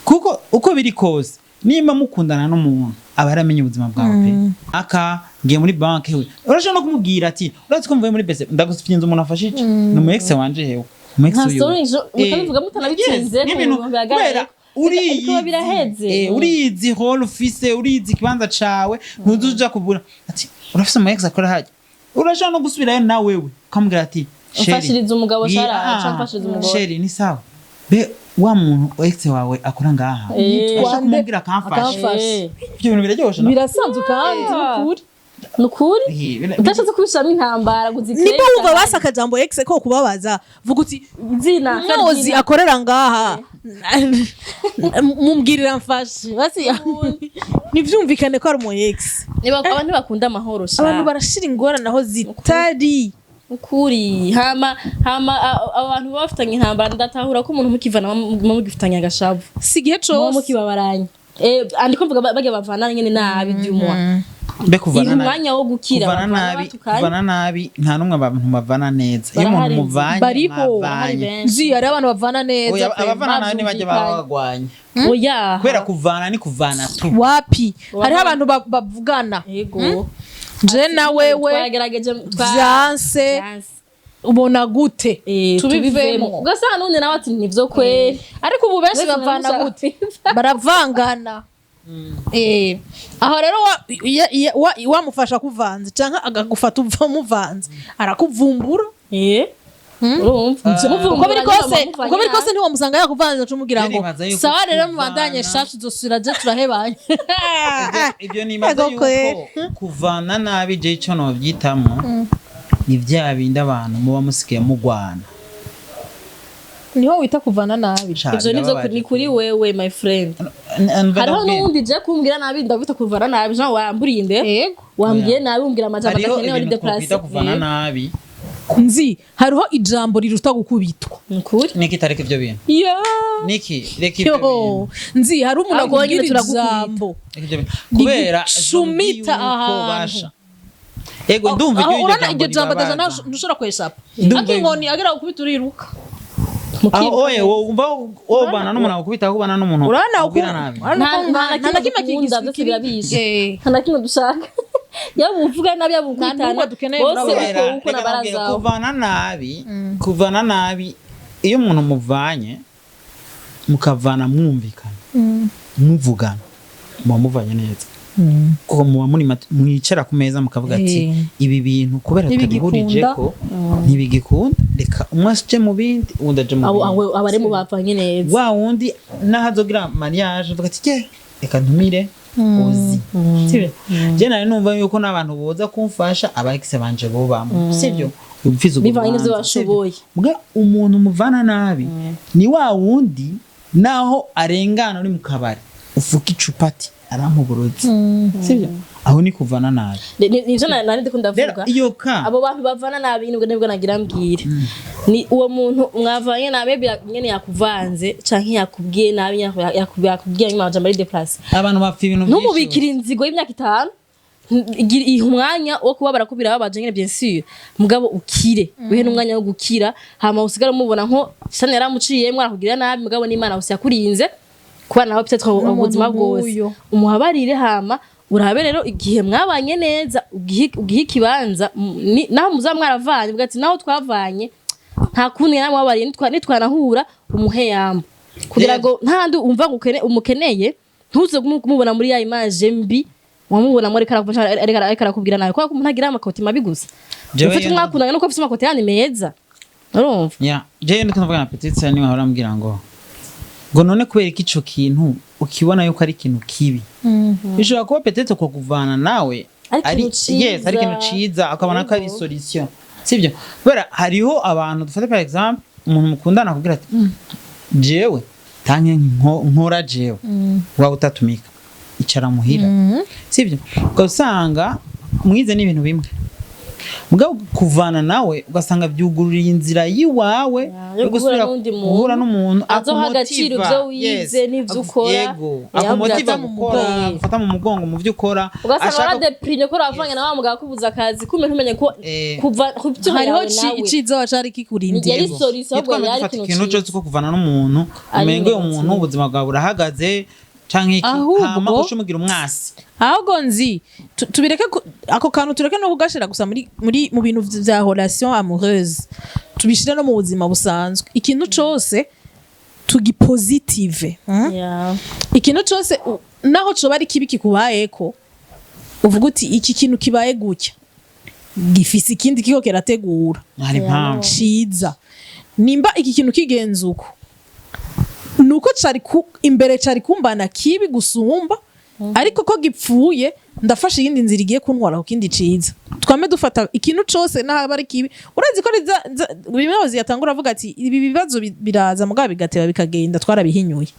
Kuko uko biri kose, nimba mukundana n'umuntu, aba yaramenye ubuzima bwawe pe. Aka ngiye muri banki, we urashobora no kumubwira ati: "Urazi ko mvuye muri bese, ndagusupyinza umuntu afashije, ni umu ex wanje." Hewe, umu ex Nka wiwe. story mukabivuga mutanabitsinze. Yes, nk'ibintu kubera uriyizi. Ariko biraheze. Uriyizi rôle ufise, uriyizi ikibanza cawe, ntuzuja kubura ati: "Urafise umu ex akora hajya." Urashobora no gusubirayo na wewe ukamubwira ati: "Chéri, Mfashiriza umugabo, Shara, canke mfashiriza umugore." Chéri, ni sawa be, wa muntu ex wawe akora ngaha, ashaka kumubwira akamfasha. Akamfasha. Ibyo bintu biraryoshe, no? Birasanzwe kandi n'ukuri. Nukuri. Utashatse kubishiramo intambara ngo uzikore. Niba wumva basi akajambo ex ko kubabaza, vuga uti: Zina. "Mwozi akorera ngaha, mumbwirira mfashe." Basi ntivyumvikane ko ari umu ex. Abantu bakunda amahoro sha. Abantu barashira ingorane aho zitari. Ukuri hama abantu baba bafitanye intambara, ndatahura ko umuntu mukivana muba mugifitanye agashavu, Si igihe muba cose. mukibabaranye. Andiko mvuga barya bavana nyene nabi by'umwa Mbe kuvana iha nabi, umwanya wo gukira, kuvana bavana nabi, batukanye. kuvana nabi, nta n'umwe abantu bavana neza. Iyo umuntu Barahari. muvanye, Bariho. Barahari mwavanye. benshi. Nzi hariho abantu bavana neza Oya, pe. abavana nabi ntibajya baba Bavyumvikanye. bagwanye. Oya. Kubera kuvana ni kuvana tu. Wapi, hariho abantu bavugana. Yego. Je na wewe Twagerageje vyanse, vyanse. ubona gute Tubivemo? Tubivemo. Ugasanga n'undi nawe ati: "Nivyo kweri." Ariko ubu benshi Wese bavana namushaka. gute? Baravangana. Aho rero wamufasha kuvanze canke akagufata uva muvanze, arakuvumbura. Urumva Uko biri kose, uko biri kose, ntiwamusanga yakuvanze cumugira ngo Nibaza yuko sawa rero kuvana- mubandanye shacu, uzosubira je turahebanye. Ibyo nibaza Ego kweri. yuko kuvana nabi, je ico novyitamo ni vya bindi abantu muba musigaye mugwana. Niho wita kuvana nabi? Sha, Ivyo nivyo. birababaje. Ni kuri wewe, my friend. Hariho Hariho n'uwundi je kumbwira nabi ndabita kuvana nabi, Jean, wamburiye inde, Yego. wambwiye nabi, umbwira amajambo Hariho adakenewe, ari ibintu twokwita déplacé. kuvana nabi. Nzi hariho ijambo riruta gukubitwa. Nukuri. Niki, tareka ivyo bintu. Ya. Niki, reka ivyo Yo, bintu. nzi hari umuntu Ahubwo akubwira nyine turagukubita. ijambo Reka ivyo bintu. Kubera rigucumita yuko ahantu. basha. Ego, ndumva Aho iryo urabona iryo jambo ribabaza. daja ntushobora kweshapa. Ndumva Ariko inkoni agera gukubita uriruka. Aho oye, wumva wobana n'umuntu akukubita, kubana n'umuntu Urabona akubwira nabi. urabona ko Nta nta na kimwe dukunda, byose birabishe. Nta na kimwe dushaka, yaba uvuga nabi, yaba ukubitana, N'umwe dukeneye muri bose abo. uko Kubera, uko reka nakubwira, nabarazaho. kuvana nabi, kuvana nabi, iyo umuntu muvanye mukavana mwumvikana, muvugana, muba muvanye neza, kuko muba muri mwicara ku meza mukavuga ati: "Ibi bintu kubera Ntibigikunda. tutabihurije ko ntibigikunda, reka umwe aje mu bindi, uwundi aje mu Abo bindi." abo abari mu bavanye neza. Wa wundi naho azogira mariage avuga ati: "Ke reka ntumire uzi." Sibyo? Je nari numva yuko n'abantu boza kumfasha, aba ex banje bobamo, sibyo? Mfize ubwo Bivanye n'ivyo bubanza, sibyo? bashoboye. Mbwa umuntu muvana nabi ni wa wundi naho arengana uri mu kabari ufuka icupa ati: "Arampuburuzi." Sibyo? Aho ni kuvana nabi. Nivyo nari ndiko Rero ndavuga. iyo ka Abo bantu bavana nabi, nibwo nagira mbwire, ni uwo muntu mwavanye nabi, maybe nyene yakuvanze canke yakubwiye nabi, yakubwiye amajambo ari déplacé. Abantu bapfa ibintu byinshi. Ntumubikire inzigo y'imyaka 5. Iha umwanya wo kubabara ko birababaje nyene, bien sûr, mugabo ukire, uhe n'umwanya wo gukira, hama usigare umubona nko shani yaramuciyemwo arakugirira nabi, mugabo n'Imana gusa yakurinze kubana nawe peut-être ubuzima bwose. Nk'uyo. Umuhabarire, hama urabe rero igihe mwabanye neza, ugihe ikibanza naho muza mwaravanye, uvuga ati: "Naho twavanye nta kundi, namwabariye, nitwanahura." Umuhe yambo kugira ngo ntandi umva ngo umukeneye, ntuze kumubona muri ya image mbi wamubona muri ariko arakubwira nabi, kubera ko umuntu agira amakoti mabi gusa. Jewe Ufite mwakundanye nuko ufite amakoti yandi meza, urumva? Ya, jewe ndiko ndavuga na petite sœur, niwe ahora ambwira ngo none kubera ko ico kintu ukibona yuko ari ikintu kibi, bishobora kuba peut-être ko kuvana nawe Ari ikintu ciza. Yes, ari ikintu ciza, akabona ko ari solution, sibyo? Kubera hariho abantu, dufate par exemple umuntu mukundana akubwira ati: "Jewe Tanke nkora jewe, waba utatumika, icara muhira, sibyo? Ugasanga mwize n'ibintu bimwe, mugabo kuvana nawe ugasanga byugururiye inzira yiwawe yo yo gusubira guhura n'undi muntu, guhura n'umuntu azoha agaciro akumotiva. ivyo wize n'ivyo ukora. Yego, akumotiva mu gukora, gufata mu mugongo mu byo ukora. Ugasanga waradeprimye ko wavanye na wa mugabo akubuza akazi, kumbe ntumenye ko kuva ku Hariho yawe nawe iciza cari kikurindiye. Yari solution, ahubwo Ntitwame yari dufata ikintu ikintu ciza. cyose ko kuvana n'umuntu Ari umengo uyu negative. muntu ubuzima bwawe burahagaze canke iki, Ahubwo- hama uca umugira umwasi. Ahubwo nzi tubireke ako kantu, tureke no kugashira gusa muri mu bintu vya relation amoureuse, tubishire no mu buzima busanzwe. Ikintu cose tugipositive, Ikintu cose naho coba ari kibi kikubayeko, uvuga uti iki kintu kibaye gutya gifise ikindi kiko kirategura Hari impamvu. ciza. Nimba iki kintu kigenze uko, nuko cari imbere cari kumbana kibi gusumba, ariko ko gipfuye ndafashe iyindi nzira igiye kuntwara ku kindi ciza. Twame dufata ikintu cose n'ahaba ari kibi. Urazi ko bimwe yatangura avuga ati ibi bibazo biraza mugabo bigateba bikagenda, twarabihinyuye.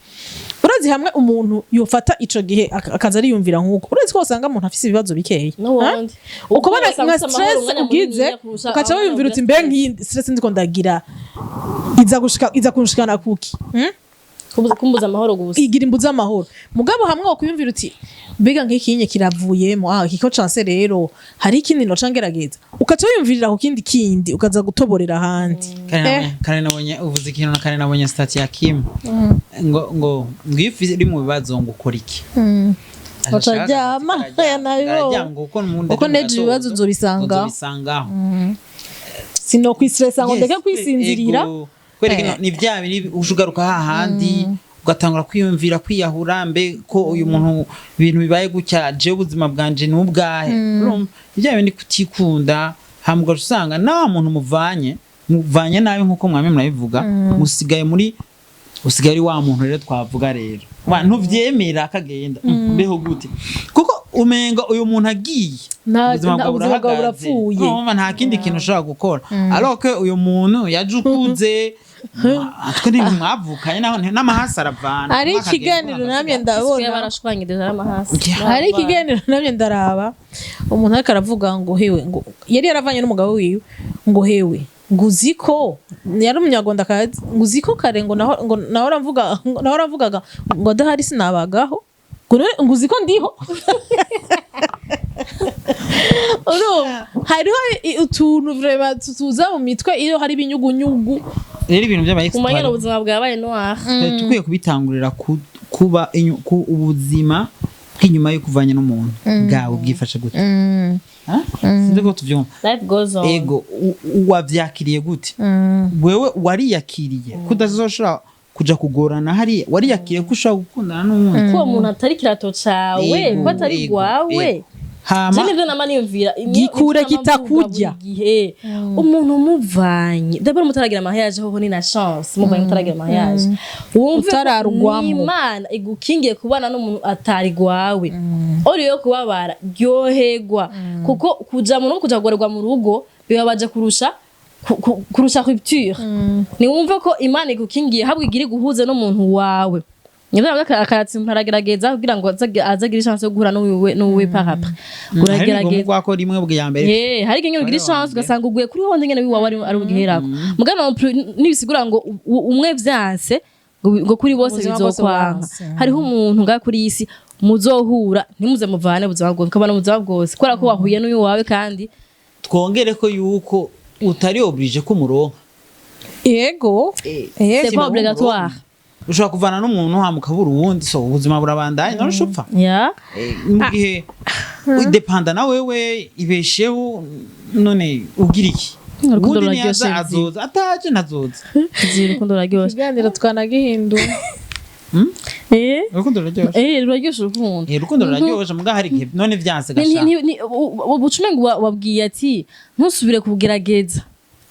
Urazi hamwe umuntu yofata ico gihe akaza ariyumvira nk'uko, urazi ko usanga umuntu afise ibibazo bikeya. N'ubundi Ukubona Ugasanga nka ufise amahoro stress umwanya ugize, muniniya kurusha ukaca aho wiyumvira uti ugira mbe stress. nk'iyi stress ndiko ndagira iza gushika, iza kunshikana kuki? Kumbuza amahoro gusa. Igira imbuza amahoro. Mugabo hamwe wakwiyumvira uti mbega nk'ikinye kiravuyemo, ah, kiko chance rero hari ikindi noca ngerageza, ukaca wiyumvirira ku kindi kindi, ukaza gutoborera ahandi. Kare nabonye uvuze ikintu na kare nabonye statut ya Kim ngo iyo uri mu bibazo ngo ukora iki? Ukaryama, aya nabibonye. Araryama ngo kuko Kuko nejo ibibazo nzobisangaho. Nzobisangaho. Sinokwistressa ngo ndeke kwisinzirira. Ego. Kwereka ni bya bindi uje ugaruka hahandi ugatangura kwiyumvira kwiyahura, mbe ko uyu muntu ibintu bibaye gutya, jewe ubuzima bwanje ni ubwahe? Urumva ni bya bindi kutikunda, hama ugaca usanga na wa muntu muvanye nabi nkuko mwami murabivuga, musigaye muri usigaye ari wa muntu rero twavuga rero. Ntuvyemera akagenda. Mbeho gute? Kuko umenga uyu muntu agiye ubuzima bwawe ubuzima bwawe burahagaze. Burapfuye. Urumva nta kindi kintu ushobora gukora, alors que uyu muntu yaje ukuze, twe ntimwavukanye, naho n'amahasi aravana. Hari Umwe akagenda, ikiganiro undi namye agasigara. ndabona. Barashwanye déjà n'amahasi. Hari ikiganiro namye ndaraba, umuntu ariko aravuga ngo hewe, ngo yari yaravanye n'umugabo wiwe, ngo hewe, ngo uzi ko yari umunyarwandakazi, ngo uzi ko kare ngo naho ngo naho aravuga ngo naho aravugaga ngo adahari sinabagaho, ngo none ngo uzi ko ndiho. Urumva hariho utuntu vraiment tuza mu mitwe iyo hari ibinyugunyugu. Rero ibintu by'aba ex Kumanyana ubuzima bwabaye noir. Twari dukwiye kubitangurira kuba ku ubuzima bw'inyuma yo kuvanya n'umuntu bwawe bwifashe gute. Ha? Sinzi ko tuvyumva. Life goes on. Ego, wavyakiriye gute wewe? Wariyakiriye ko utazoshobora kuja kugorana hariya? Wariyakiriye ko ushobora gukundana n'uwundi? Ko uwo muntu atari kirato cawe, Ego, ko atari ego, gwawe. ego. Hama Je nivyo nama niyumvira. Gikure nivyo nama mvuga kitakurya. buri gihe. Umuntu muvanye d'abord mutaragira mariage, hoho ni na chance muvanye mutaragira mariage, wumve ko Utararugwamo. ni Imana igukingiye kubana n'umuntu atari gwawe, ori yo kubabara ryoherwa, kuko kuja mu rugo, kuja kugorerwa mu rugo bibabaje kurusha kurusha rupture. Niwumve ko Imana igukingiye, habwo igira iguhuze n'umuntu wawe. Nivyo navuga, akaratsi umuntu aragerageza kugira ngo azagire chance yo guhura n'uwiwe par après. Uragerageza. Uragerageza ko rimwe bwa mbere. Eh, hari igihe nyene ugira Wari chance wambere. ugasanga uguye kuri wonde nyene wiwawe ari ugiherako. Mugabo non plus nibisigura ngo umwe vyanse ngo kuri bose Ubuzima bwose bizokwanga. buranse. Hariho umuntu ngaha kuri iyi si muzohura ntimuze muvane ubuzima bwose, ukabana ubuzima bwose kubera ko wahuye n'uyu wawe kandi Twongere ko yuko utari obligé ko umuronka. Yego. C'est pas obligatoire. Ushobora kuvana n'umuntu hama ukabura uwundi, so ubuzima burabandanya, none ushupfa. Mu gihe udepanda na wewe ibesheho, none ugira iki? Urukundo Uwundi ruraryoshe, niyaza Zi. azoza, ataje ntazoza. Zi, urukundo ruraryoshe. Ikiganiro twanagihindura. Urukundo ruraryoshe. Eh, ruraryoshe urukundo. Urukundo ruraryoshe, muga hari igihe none vyanse Ni- gasha. Ubucume ngo wabwiye ati ntusubire kugerageza.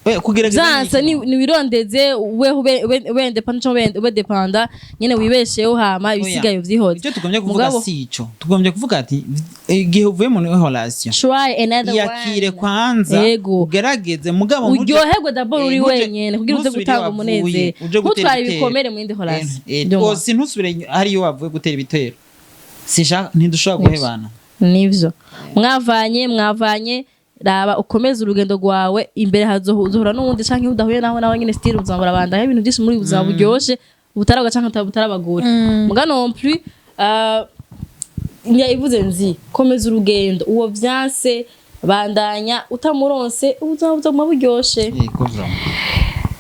Oya, kugerageza ni Vyanse iki? Niwirondeze ube indépendant canke ube dépendant nyene, wibesheho, hama ibisigaye uvyihoze. Icyo tugombye kuvuga Mugabo- si ico. Tugombye kuvuga ati igihe uvuye muri relation, Try another yakire one. kwanza, Yego. ugerageze, mugabo Uryoherwe d'abord uri wenyene kugira uze ntusubire gutanga iyo wavuye, umunezero, uje gutera ntutware ibitero. ibikomere mu yindi relation. Ndumva. Rwose ntusubire hariyo wavuye gutera ibitero. Sinshaka, ntidushobora guhebana. Nivyo, mwavanye, raba ukomeze urugendo rwawe imbere, hazohura n'uwundi canke udahuye naho nawe nyene, still ubuzima burabandanya. Ibintu byinshi muri ubuzima buryoshe butaraga canke butarabagura muga non plus. Ivuze nzi komeza urugendo, uwo vyanse bandanya, utamuronse ubuzima buzaguma buryoshe. Yego, vraiment.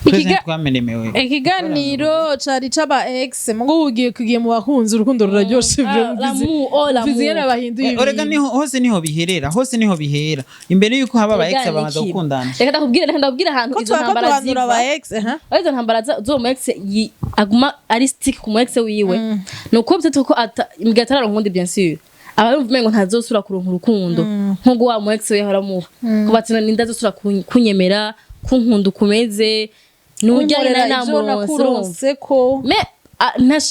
Twese ntitwameremewe. Ikiganiro cari c'aba ex, mugo ugiye kugiye mu bakunzi, urukundo ruraryoshe. Ah, l'amour, oh, l'amour. Mvuze ingene bahinduye Orega ibintu. niho hose, niho biherera, hose niho bihera. Imbere yuko haba aba ex, Erega babanza ni iki? gukundana. Reka ndakubwire ahantu Ko izo twako ntambara duhanura ziva. aba ex, aha. Aho izo ntambara z'uwo mu ex aguma ari stick ku mu ex wiwe, ni uko byitwa ko imbwa atararonka uwundi. Bien sûr, aba yumva umengo ntazosubira kuronka urukundo nk'ubwo wa mu ex we yahora amuha, kuba ati ninde azosubira kunyemera, kunkunda ukumeze nujyanye Kunkorera nawe ivyo namuronse, urumva? nakuronse ko Me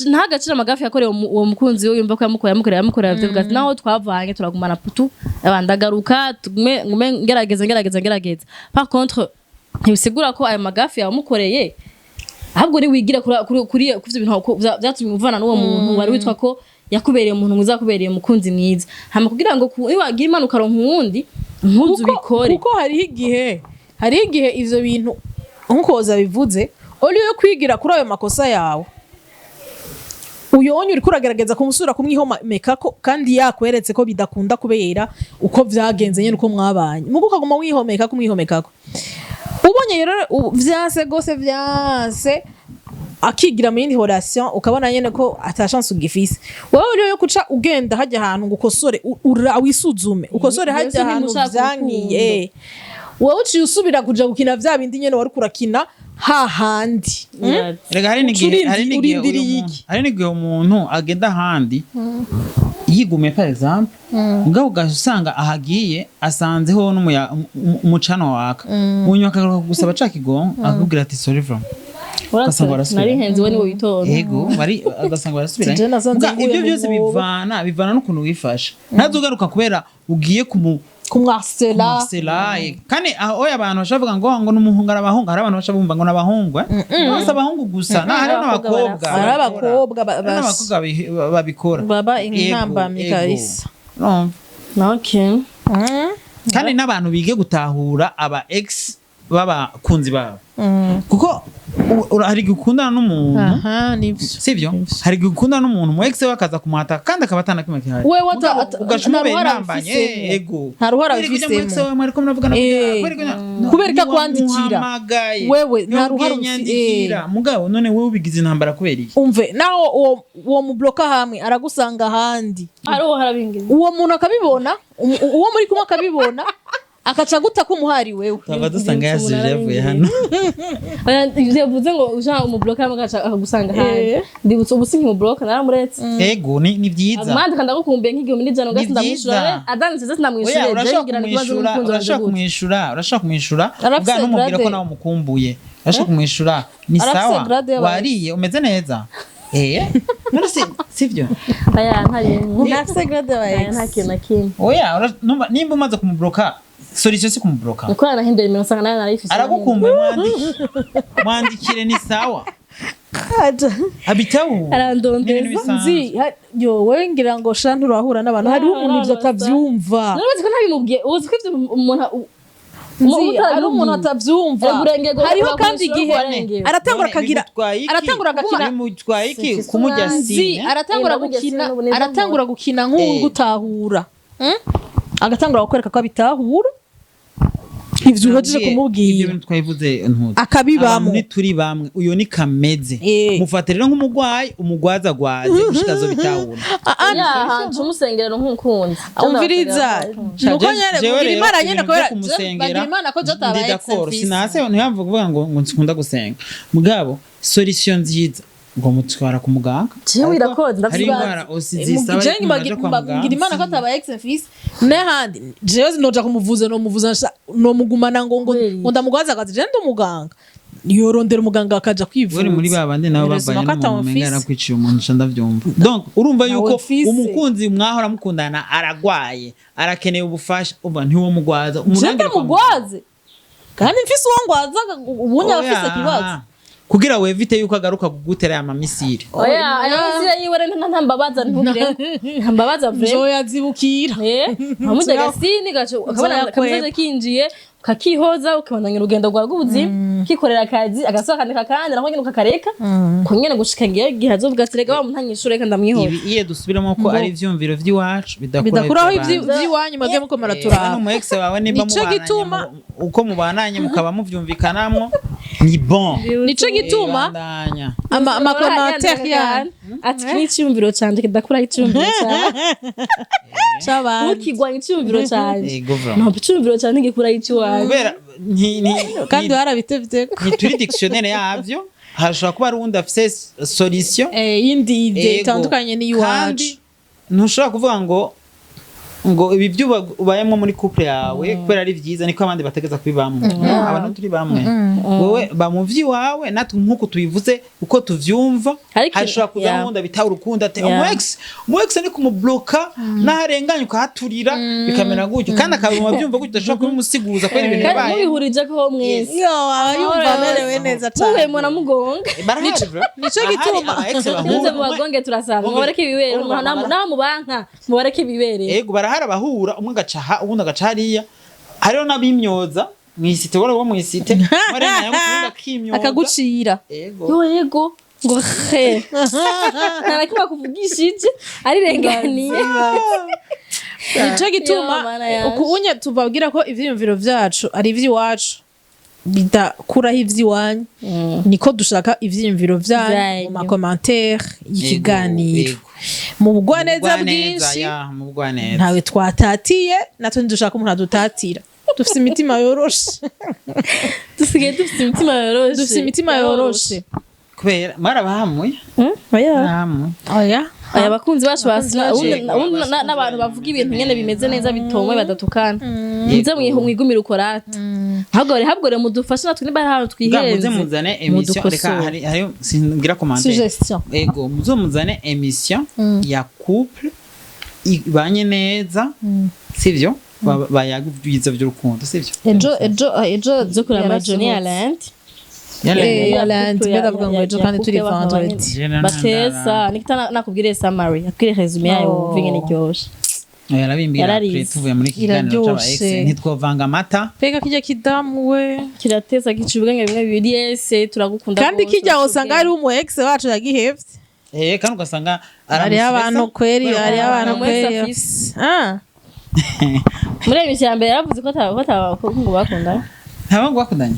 nta gaciro amagafi yakorewe uwo mukunzi we, yumva ko yamukoreye avuga ati naho twavanye turagumana putu, ndagaruka tugume ngume ngerageza, ngerageza, ngerageza. Par contre ntibisigura ko ayo magafi yamukoreye, ahubwo ni wigira kuri ivyo bintu ko vyatumye uvana n'uwo muntu wari witwa ko yakubereye umuntu mwiza, yakubereye umukunzi mwiza, hama kugira ngo niwagira Imana ukaronka uwundi, ntuzu ubikore. Kuko hariho igihe ivyo bintu nkuko bivuze, uri yo kwigira kuri ayo makosa yawe, uyonye uriko uragerageza kumusubira kumwihomekako kandi yakweretse ko bidakunda kubera uko vyagenze nyene, uko mwabanye, mugo ukaguma wihomeka kumwihomekako. Ubonye rero vyanse gose, vyanse, akigira mu yindi relation, ukabona nyene ko ata chance ugifise, wowe rero yo kuca ugenda hajya ahantu ngo ukosore, wisuzume, ukosore Mbese hajya ahantu ntimushaka vyankiye, wowe uciye usubira kuja gukina vya bindi nyene wari kurakina hahandi. Erega hari n'igihe hari n'igihe uyu Urindiriye muntu- iki? hari n'igihe umuntu agenda ahandi yigumiye, par exemple, mugabo ugaca usanga ahagiye asanzeho umucano waka, munyuma akagaruka gusaba ca kigongo, akakubwira ati sorry from ugasanga barasubira. Narihenze, we niwe witonda. Ego, bari ugasanga barasubiranye. Jewe nasanze Muga nguye ibyo mu byose mwobo. bivana n'ukuntu wifashe. Ntazugaruka kubera ugiye kumu kumwarsela. Marcela, kandi aho oya, abantu bashobora kuvuga ngo n'umuhungu ari abahungu, hari abantu bashobora bumva ngo n'abahungu, bose abahungu gusa, na hari n'abakobwa. Hari abakobwa Hari n'abakobwa babikora. Baba Ego, intambamyi ego. kabisa. Urumva? Okay. Kandi n'abantu bige gutahura aba ex b'abakunzi babo, kuko hari igihe ukundana n'umuntu, Aha, nivyo. sibyo? Hari igihe ukundana n'umuntu, mu ex we akaza kumuhata kandi akaba atana kimwe gihari. Wewe Mugabo ugaca nta umubera ruhara intambanye. abifisemo. Ego. Nta ruhara Kubera ko ujya mu ex abifisemo. wawe mwariko muravugana, Kubera ko akwandikira. ntiwamuhamagaye. Wewe, nta ruhara Ntiwabwiye nyandikira. Mugabo none wewe ubigize intambara kubera iki? Umve, naho uwo mubloka hamwe aragusanga ahandi. Hari uwo harabingiza. Uwo muntu akabibona, uwo muri kumwe akabibona, akaca aguta ko umuhari wewe. Twaba dusanga yasubije yavuye hano. Oya, ivyo yavuze ngo uja umubloka hamwe agaca akagusanga hanze, ndibutse ubu sinkimubloka, naramuretse. Ego, ni byiza. Mwandika ndagukumbuye nk'igihumbi n'ijana, Ni ugasi ndamwishura. byiza. Adanitse se Oya, sinamwishure. urashobora Ngira ikibazo kumwishura, n'umukunzi wanje urashobora gute? kumwishura, urashobora kumwishura. Arafise Ubwa numubwira ko grade. nawe umukumbuye, urashobora kumwishura ni Arafise sawa. grade y'aba ex. Wariye, umeze neza, none si sivyo? Oya, ntarimwo. Nafise grade y'aba Oya, ex. nta kintu na kimwe. Oya, nimba umaze kumubloka, solution si kumubloka. Niko narahindura imero, usanga nayo narayifise. Aragukumbuye, mwandikire ni sawa. Aja. Abitaho. Arandondeza. Ni ibintu bisanzwe. Nzi yo wewe ngira ngo sha nturahura n'abantu, hariho umuntu ivyo atavyumva. None uzi ko ntabimubwiye, uzi ko ivyo umuntu Nzi hari umuntu atavyumva. Hariho kandi igihe aratangura None akagira bimutwaye iki? aratangura agakina. Bimutwaye iki Simfise kumurya umwanya. Nzi sine? aratangura Eh, ndamurya gukina sine n'ubu neza. Aratangura gukina nk'ugutahura. Agatangura kukwereka ko abitahura ivyo uhejeje Nabwiye, kumubwira. Ibyo bintu twabivuze ntuzi. Akabibamo. Abantu ntituri bamwe, uyo ni kameze. Mufate rero nk'umugwayi, umugwaza agwaze gushika azobitahura. Yaha nca umusengerero nk'umukunzi. Umviriza, nuko nyene Jewe kugira rero, Imana nyene ibintu kubera byo kumusengera, bagira Imana ko jotabaye ndi d'accord, sinase ntiyamva kuvuga ngo nsikunda gusenga, mugabo solution nziza Ngo mutwara ku muganga. Jewe irakoze, Hari ndavyibaza. indwara osi zisaba Je yuko umuntu aja kwa ngira muganga. Imana ko ataba ex mfise n'ahandi. Jewe noja kumuvuza, nomuvuza nomugumana ngo Kubera iki? ngo ndamugwaza akazi. Je ndi umuganga, yorondera umuganga akaja kwivuza. Uri muri ba bandi nabo Heureusement bavanye ko n'umuntu umenga atamufise. yarakwiciye umuntu, nca ndavyumva. Donc urumva Ntawe yuko mfise. umukunzi mwahora mukundana aragwaye, arakeneye ubufasha, umva ntiwo mugwaza Je umurangire kwa muganga. ndamugwaze kandi mfise uwo ngwaza, ubundi aba afise Oya. ikibazo. Kugira wevite yuko agaruka kugutera ya ma missiles. Oya, ayo missile yiwe rero ntambabaza, ntugire ntambabaza vraiment. Nzoyazibukira. Amurya agasini gaco ukabona Nzoyakweba. akamesaje kinjiye, ukakihoza, ukabandanya urugendo rwawe rw'ubuzima, ukikorera akazi, agasohoka akandika kandi nako nyene ukakareka ko nyene gushika ngiye igihe azovuga ati: "Rega wa muntu ntanyishure, reka ndamwihora." Ibi iye dusubiramo ko ari ivyumviro vy'iwacu bidakuraho ivy'abandi. ivy'iwanyu mwebwe muko muraturaba. Hano umu ex wawe nimba Nico mubananye uko mubananye mukaba muvyumvikanamwo, ni bon. Nico gituma Bandanya. ama commentaires yanyu Ati: "Iki ni iciyumviro canje kidakuraho iciyumviro canje." c'abandi. Ntukigwanye iciyumviro canje. Ego vraiment. Ntabwo iciyumviro canje ntigikuraho iciwanyu. Kubera Kandi warabitevye. ntituri dictionnaire yavyo, hashobora kuba hari uwundi afise solution. Yindi idée Ego. itandukanye n'iyiwacu. Kandi ntushobora kuvuga ngo ibi byo ubayemo muri couple yawe kubera ari byiza niko abandi bategeza kubibamo. No, abantu turi bamwe, wowe ba mu vy'iwawe, natwe nk'uko tubivuze uko tuvyumva. Hashobora kuza n'uwundi abitaho urukundo ati: "Umu ex ni kumubloka, n'aharenganye ukahaturira," bikamera gutyo, kandi akabima byumva gutyo, udashobora kubimusiguza kubera ibintu Kandi yabaye. mubihurije ko mwese Yo, aba yumva amerewe neza muhuye cane. muramugonga. Barahari bro. Nico Barahari gituma. aba ex Muze bahura. mubagonge, turasanga mubareke ibibere, naho mubanka mubareke ibibere. Ego, barahari abahura, umwe agaca aha, uwundi agaca hariya. Hariho n'abimyoza mw'isite, wari wo mw'isite warenganya uwundi akimyoza. Akagucira. Ego. Yo, yego, ngo he nta na kimwe akuvugishije, arirenganiye. Nico gituma Yo, Mana yanje. uku unye tubabwira ko ivyiyumviro vyacu ari ivy'iwacu bidakuraho ivy'iwanyu, niko dushaka ivyiyumviro vyanyu mu Vyanyu. ma commentaires y'ikiganiro. Ego. Mu bugwaneza Mu bugwaneza, bwinshi. ya, mu bugwaneza. Ntawe twatatiye, natwe ntidushaka umuntu adutatira. Dufise imitima yoroshe. Dusigaye dufite imitima yoroshe. Dufise imitima yoroshe. Kubera mwarabahamuye. Oya. Mwarabahamuye. Oya. Aya bakunzi bacu Abakunzi basina bacu. ubundi n'abantu bavuga ibintu nyene bimeze neza bitomwe badatukana, muze mwigumire ukorata, ahubwo rero mudufashe natwe niba hari ahantu Bwa muze twihenze muzane émission, reka mudukosore. hari singira commentaire. Suggestion. Ego, muze muzane émission ya couple ibanye neza, sivyo? Bayaga ibyiza by'urukundo, sivyo? Ejo Zo kuraba Johnny Island. Yolande, mbega ndavuga ngo ejo kandi turi vendredi. Batesa nikita nakubwire summary, akubwire résumé yayo, wumve ingene iryoshe. Yarabimbwira. Yararize. Après tuvuye muri iki kiganiro c'aba ex, Iraryoshe. ntitwovanga amata. Mbega kirya kidamu we. Kiratesa, gica ubwenge bimwe bibiri ese turagukunda Kandi rwose, kirya uraca usanga ubwenge. ari umu ex wacu yagihevye. Kandi ugasanga Hariho abantu kweri, hariho abantu Umu ex kweri. afise. Ah. Muri iyo misi ya mbere yaravuze ko ngo bakundana. Nta bakundanye.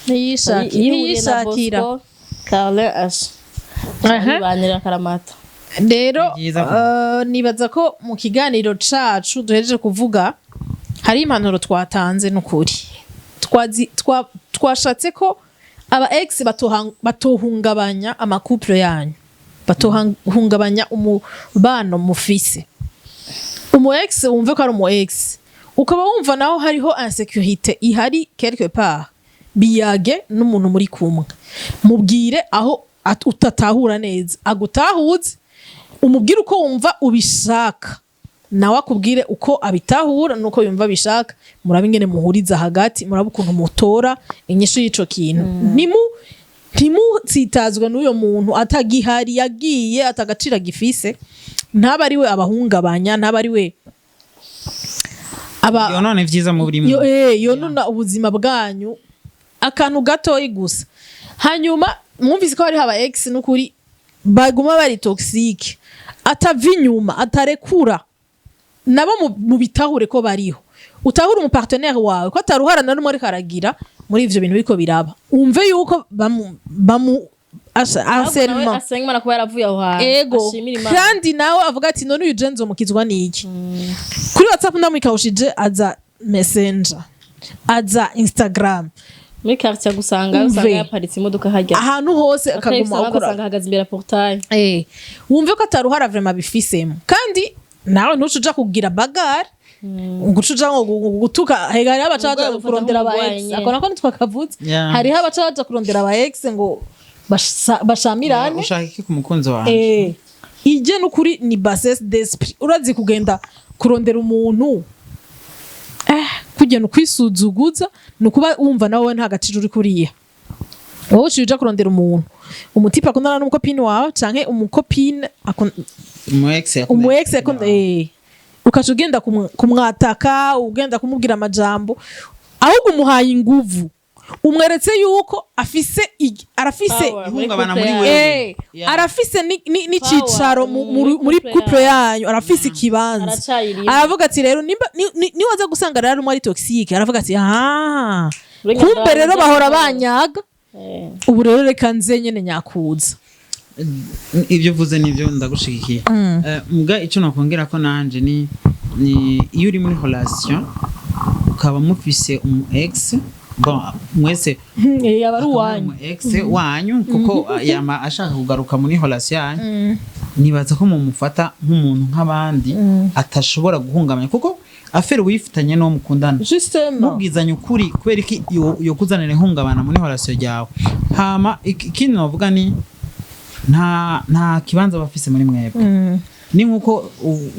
Iyo ihuriye na Ntiyishakira. Bosco Carlin Asha bibanira karamata. Rero Ni byiza. Nibaza ko mu kiganiro cacu duhejeje kuvuga hari impanuro twatanze. N'ukuri twashatse ko aba ex batohungabanya ama couples yanyu, batohungabanya umubano mufise. Umu ex wumve ko ari umu ex, ukaba wumva naho hariho insécurité ihari quelque part, biyage n'umuntu muri kumwe, mubwire aho utatahura neza, agutahuze, umubwire uko wumva ubishaka, nawe akubwire uko abitahura nuko yumva abishaka. Murabe ingene muhuriza hagati, murabe ukuntu mutora inyishu y'ico kintu. Ntimutsitazwe n'uyo muntu atagihari, yagiye, atagaciro agifise. Ntaba ari we abahungabanya, ntaba ari we aba Yo, none vyiza mu buri yo, yonona ubuzima bwanyu akantu gatoyi gusa. Hanyuma mwumvise ko hariho aba ex n'ukuri baguma bari toxique, atava inyuma, atarekura. Nabo mubitahure ko bariho. Utahure umu partenaire wawe ko ataruhara na rumwe ariko aragira muri ivyo bintu biriko biraba, umve yuko bamu harcèlement. Asenga Imana kuba yaravuye aho hantu. Ego. Ashimira Imana. Kandi nawe avuga ati: "None uyu je nzomukizwa n'iki?" Kuri WhatsApp ndamwikawushije, aza Messenger, aza Instagram. Muri quartier gusanga Umve. usanga yaparitse imodoka hajya. Ahantu hose akaguma akora. Ugasanga ahagaze imbere ya portail. Wumve ko ataruhara vraiment bifisemo, kandi nawe ntuce uja kugira bagarre, ngo uce uja ngo gutuka. Hega hariho abaca baja Umugore kurondera aba ufata ex. nk'umugwanyi. Ako nako ntitwakavutse. Hariho abaca baja kurondera aba ex ngo bashamirane. Ushaka iki ku mukunzi wawe? Ijye n'ukuri ni bassesse d'esprit. Urazi kugenda kurondera umuntu, kugenda ukwisuzuguza, ni ukuba wumva nawe nta gaciro uri kuriya. Wowe uciye uja kurondera umuntu, umu type akundana n'umu copine wawe canke umu copine umu ex yakunda. Umu ex yakunda, ukaca ugenda kumwataka, ugenda kumubwira amajambo. Ahubwo umuhaye inguvu, umweretse yuko afise arafise Power. Ihungabana muri Muri wewe. Arafise n'icicaro muri muri couple couple yanyu, arafise ikibanza. Aracayirimo. Aravuga ati rero nimba niwaza gusanga rero umwe ari toxique, aravuga ati: "Ah, Urenga kumbe rero bahora banyaga. Ubu rero reka nze nyene nyakuza." Ibyo uvuze nibyo, ndagushigikiye. Mbwa icyo nakongera ko nanje ni iyo uri muri relation ukaba mufise umu ex, bon, mwese Aba ari akaba uwanyu. umu ex wanyu, kuko yama ashaka kugaruka muri relation yanyu, nibaza ko mumufata nk'umuntu nk'abandi atashobora guhungabanya, kuko affaire wifitanye n'uwo mukundana, Justement. mubwizanye ukuri, kubera iki yo kuzanira ihungabana muri relation ryawe? Hama ikindi navuga ni nta kibanza bafise muri mwebwe. Ni nkuko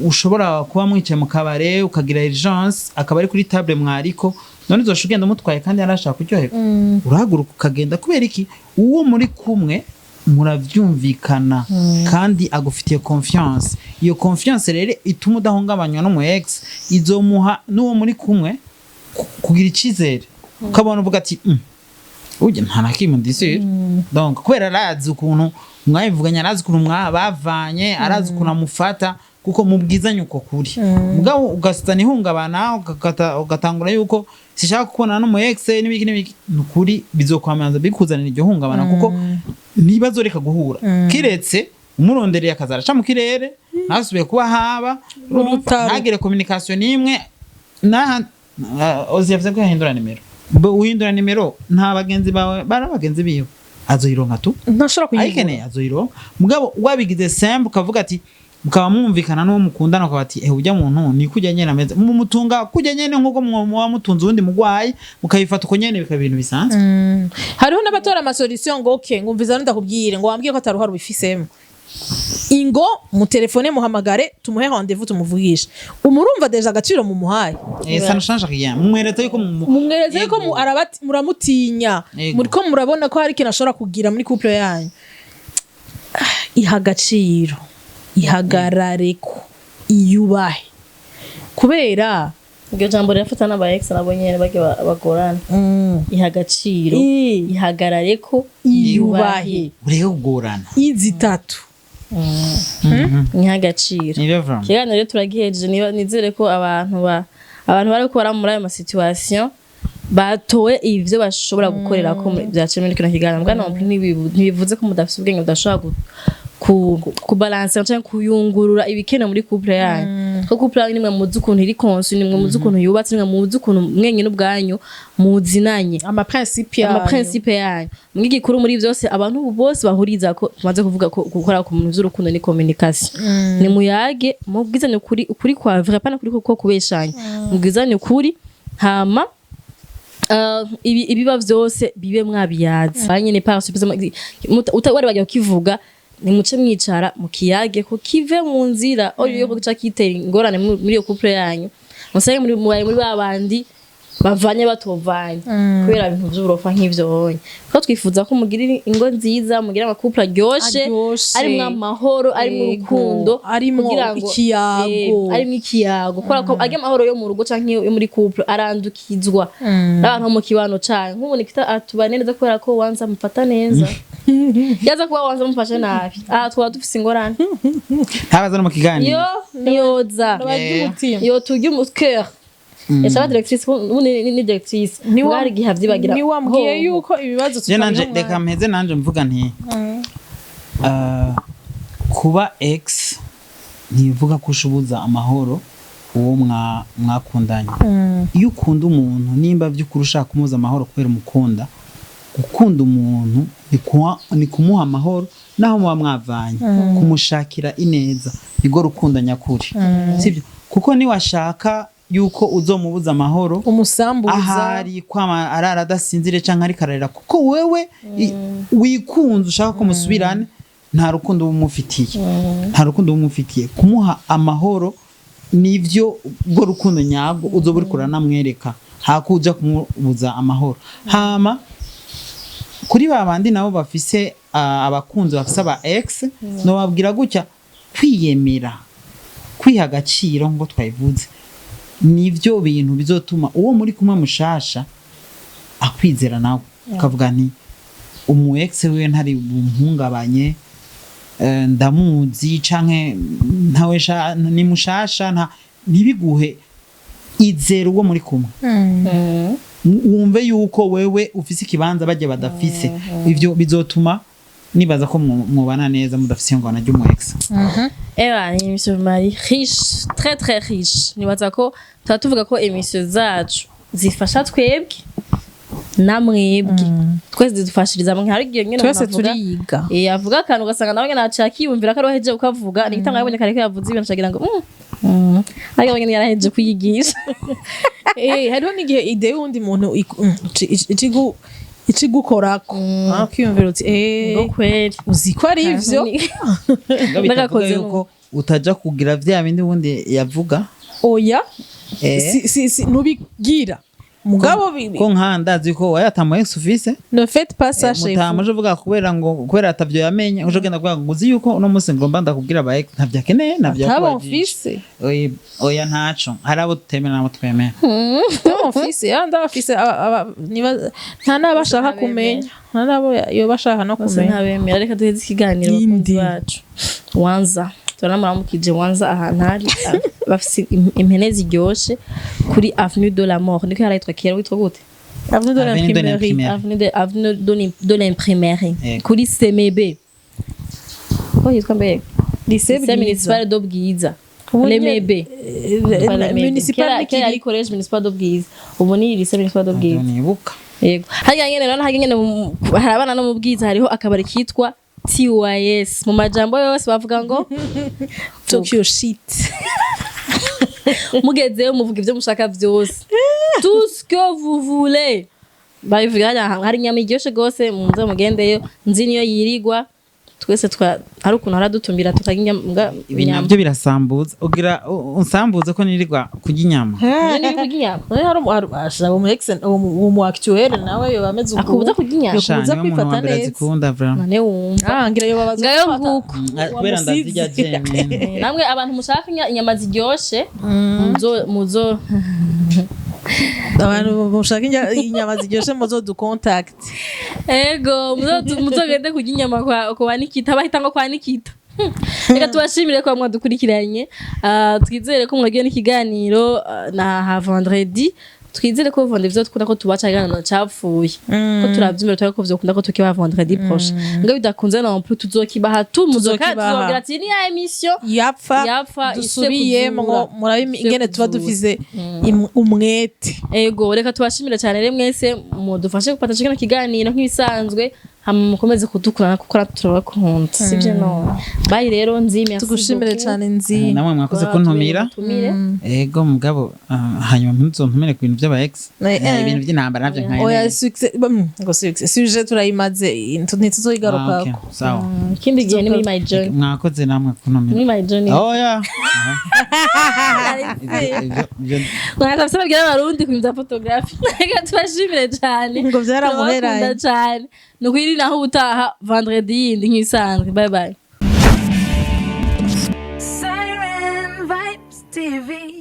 ushobora kuba mwicaye mu kabare, ukagira urgence, akaba ari kuri table mwariko, none uzosha ugenda umutwaye kandi yarashaka kuryoherwa? Urahaguruka ukagenda. Kubera iki? Uwo muri kumwe muravyumvikana kandi agufitiye confiance. Iyo confiance rero ituma udahungabanywa n'umu ex, izomuha n'uwo muri kumwe kugira icizere, ukabona uvuga ati: "Urya nta na kimwe ndisira." Donc kubera arazi ukuntu mwabivuganye, arazi ukuntu bavanye, arazi ukuntu amufata, kuko mubwizanye uko kuri. Mugabo ugasitana ihungabana, ugatangura yuko sishaka kubonana n'umu ex n'ibiki n'ibiki, ni ukuri bizokwamaza bikuzanira iryo hungabana, kuko ntibazoreka guhura, kiretse umurondereye akaza araca mu kirere, ntasubiye kuba haba, urumva, Urutaro. ntagire communication n'imwe. Naha Ozi yavuze ko yahindura nimero. Uhindura nimero, nta bagenzi bawe bari abagenzi biwe, azoyironka tu. Ntashobora kuyibura. Ayikeneye azoyironka. Mugabo wabigize simple, ukavuga ati, mukaba mwumvikana n'uwo mukundana, ukaba ati: "Ujya muntu ni kujya nyene ameze," mumutunga kujya nyene nk'uko muba mutunze uwundi mugwayi, mukabifata uko nyene, bikaba ibintu bisanzwe. Hariho n'abatora ama solution ngo: "Okay, ngumviza, ndakubwire ngo wambwiye ko ataruhara ubifisemo, ingo mutelefone, muhamagare, tumuhe rendez-vous, tumuvugishe." Umurumva déjà agaciro mumuhaye. Ça ne change rien, mumweretse yuko Mumwereze yuko Yego. muramutinya. Yego. Muriko murabona ko hari ikintu ashobora kugira muri couple yanyu. Iha agaciro, ihagarareko, iyubahe, kubera Iryo jambo rirafata n'aba ex nabo nyene bage bagorana. Iha agaciro, ihagarare ko, iyubahe. Ureke kugorana. Izi tatu. Iha agaciro. Nivyo vraiment. Ikiganiro rero turagihejeje. Niba nizere ko abantu bari gukora muri ayo ma situation batowe ivyo bashobora gukorera ko byaciye muri kino kiganiro. Mbwa non plus ntibivuze ko mudafise ubwenge budashobora kubalansa canke kuyungurura ibikenewe muri couple yanyu, ko couple yanyu nimwe muzi ukuntu iri conçue, nimwe muzi ukuntu yubatse, nimwe muzi ukuntu mwenyine ubwanyu muzinanye. Ama principe yanyu. Ama principe yanyu. Mbwa igikuru muri byose abantu bose bahuriza ko tumaze kuvuga ko gukora ku bintu vy'urukundo ni communication. Ni muyage, mubwizanye ukuri, ukuri kwa vrai, pana kuri ko kubeshanya. Mubwizanye ukuri, hama ibiba vyose bibe mwabiyaza nyene par surprise. Wari bagiye kukivuga, nimuce mwicara mukiyage ko kive mu nzira, au lieu yo guca kitera ingorane muri iyo couple yanyu, musange muri mubaye muri babandi bavanye batovanye kubera ibintu vy'uburofa nk'ivyo bonye. Ko twifuza ko mugira ingo nziza, mugira ama couple aryoshe, Aryoshe. arimwo amahoro, arimwo urukundo, Arimwo kugira ngo ikiyago. Arimwo ikiyago, kubera ko arya amahoro yo mu rugo canke yo muri couple arandukizwa n'abantu bo mu kibano canyu. Nk'ubu Nikita atubane neza kubera ko wanza amufata neza. Yaza kuba wanza amufashe nabi, aha twaba dufise ingorane. Ntabaza no mu kiganiro. Yo niyoza. Barya umutima. Yo turya umutwe. Yashaba directrice, ubu ni directrice. Bwari igihe avyibagira. Niwambwiye Ho. yuko ibibazo Je nanje tutabiha reka mpeze nanje mvuga nti kuba ex ntibivuga ko ushubuza amahoro. Uwo mwakundanye, iyo ukunda umuntu, nimba by'ukuri ushaka kumuza amahoro kubera umukunda, gukunda umuntu ni kumuha amahoro naho muba mwavanye, kumushakira ineza, nibwo rukundo nyakuri, sibyo? Kuko niwashaka yuko uzomubuza amahoro, umusambuza, ahari kwama arara adasinzire canke ariko ararira kuko wewe wikunze, ushaka ko musubirane, nta rukundo uba umufitiye, nta rukundo uba umufitiye. Kumuha amahoro nivyo bwo rukundo nyabwo uzoba uriko uranamwereka, hakuja kumubuza amahoro. Hama kuri ba bandi nabo bafise abakunzi bafise aba ex, nobabwira gutya: kwiyemera, kwiha agaciro ngo twabivuze, nivyo bintu bizotuma uwo muri kumwe mushasha akwizera, nawe ukavuga nti umu ex wiwe ntari bumuhungabanye, ndamuzi canke ntawe ni mushasha, nta ntibiguhe. Izera uwo muri kumwe, wumve yuko wewe ufise ikibanza bajya badafise. Ivyo bizotuma nibaza ko mubana neza mudafise ingona ry'umu ex. Ewa, ni émission mari riche, très très riche. Nibaza ko tuba tuvuga ko émission zacu zifasha twebwe namwebwe, twese zidufashiriza hamwe. Hari igihe nyene twese umuntu avuga, turiga. Avuga akantu ugasanga nawe nyene aca akiyumvira ko ariwe ahejeje kukavuga. Ni igitanga yabonye kare ko yavuze ibintu, acagira ngo ariko nyene yarahejeje kuyigisha. Hariho n'igihe idée y'uwundi muntu icigukorako, ukiyumvira uti ngo kweri, uzi ko ari ivyo. Ngo bitavuga Nagakoze. yuko utaja kugira vya bindi wundi yavuga. Oya, si ntubigira mugabo Ko nka ndazi ko wayatamu ex ufise, ne faites pas ça chez vous. Mutamu uvuga kubera ngo kubera atavyo yamenye, uje ugenda kuvuga ngo uzi yuko uno munsi ngomba ndakubwira aba ex, ntavyo akeneye, ntavyo Atabo yakubajije. mfise. Oya, oya, ntaco, hari abo tutemera n'abo twemera. Atabo mfise, ya ndabafise nta n'abo ashaka kumenya, nta n'abo yoba ashaka no Bose kumenya. ntabemera. Reka duheze ikiganiro, bakunzi Indi. bacu. Wanza turamuramukije, wanza ahantu hari bafise impene ziryoshe kuri Avenue de la Mort, niko yarayitwa kera. Witwa gute? Avenue de Avenue de l'Imprimerie. l'Imprimerie. Avenue de l'Imprimerie. Yego. Kuri CMB ko yitwa mbega Lycée Lycée Bwiza. municipal de Bwiza. Ubu l'MB. Municipal. Kera kera ari collège municipal de Bwiza, ubu ni lycée municipal de Bwiza. Nibuka. Yego, harya nyene rero, harya nyene hari abana no mu Bwiza, hariho akabari kitwa TYS. Mu majambo yose bavuga ngo Tokyo shit. Mugezeyo muvuga ibyo mushaka byose, tout ce que vous voulez babivuga. Hariya hari inyama iryoshe gose, muze mugendeyo. Nzi niyo yirigwa, twese twa hari ukuntu haradutumira tukarya inyama Ibi inyama. nabyo birasambuza, ugira unsambuze ko nirirwa kurya inyama. None ni kurya inyama. None hari uwo mu ex, uwo mu actuel nawe yoba ameze uko. Akubuza kurya inyama? Sha, Yokubuza niwe muntu kwifata wa mbere neza. azikunda vraiment. None wumva. Ah, ngira yobabaza Ngayo gufata. nguko. Kubera ndazirya jenyine. Namwe abantu mushaka inyama ziryoshe, muzo muzo Abantu mushaka inyama ziryoshe muzo du contact. Ego, muzogende kurya inyama kwa Nikita, bahita ngo kwa Nikita. Reka tubashimire ko mwadukurikiranye. Ah, twizere ko mwagiye n'ikiganiro na ha vendredi. Twizere ko vendredi bizokunda ko tubaca ikiganiro capfuye, ko turavyumvira, turako vyokunda ko tukibaha vendredi prochain. Ngo bidakunze non plus, tuzokibaha tu muzoka Tuzokibaha. tuzobwira ati ni ya émission yapfa, yapfa ise dusubiyemwo. kuzura. Murabe Ise ingene tuba kuzura. dufise umwete. Ego, reka tubashimire cyane rero mwese mudufashe gufata kino kiganiro nk'ibisanzwe, hama mukomeze kudukurana kuko natwe turabakunda, sibyo? No bye rero, nzi, merci Tugushimire beaucoup. cyane, nzi. Namwe mwakoze kuntumira. Tumire. Ego, mugabo hanyuma ntuzontumire ku bintu by'aba ex. Ibintu by'intambara navyo nkaye. Oya, success, ngo success sujet turayimaze, ntituzoyigarukako. Sawa. Ikindi gihe ni muri my journey. Mwakoze namwe kuntumira. Muri my journey. Oya. Ivyo Mwaka babwira abarundi ku bintu bya photography. Reka tubashimire cyane. Ngo byaramuheranye. Turabakunda cyane. Ni ukuri, naho ubutaha vendredi yindi nk'ibisanzwe. Bye bye.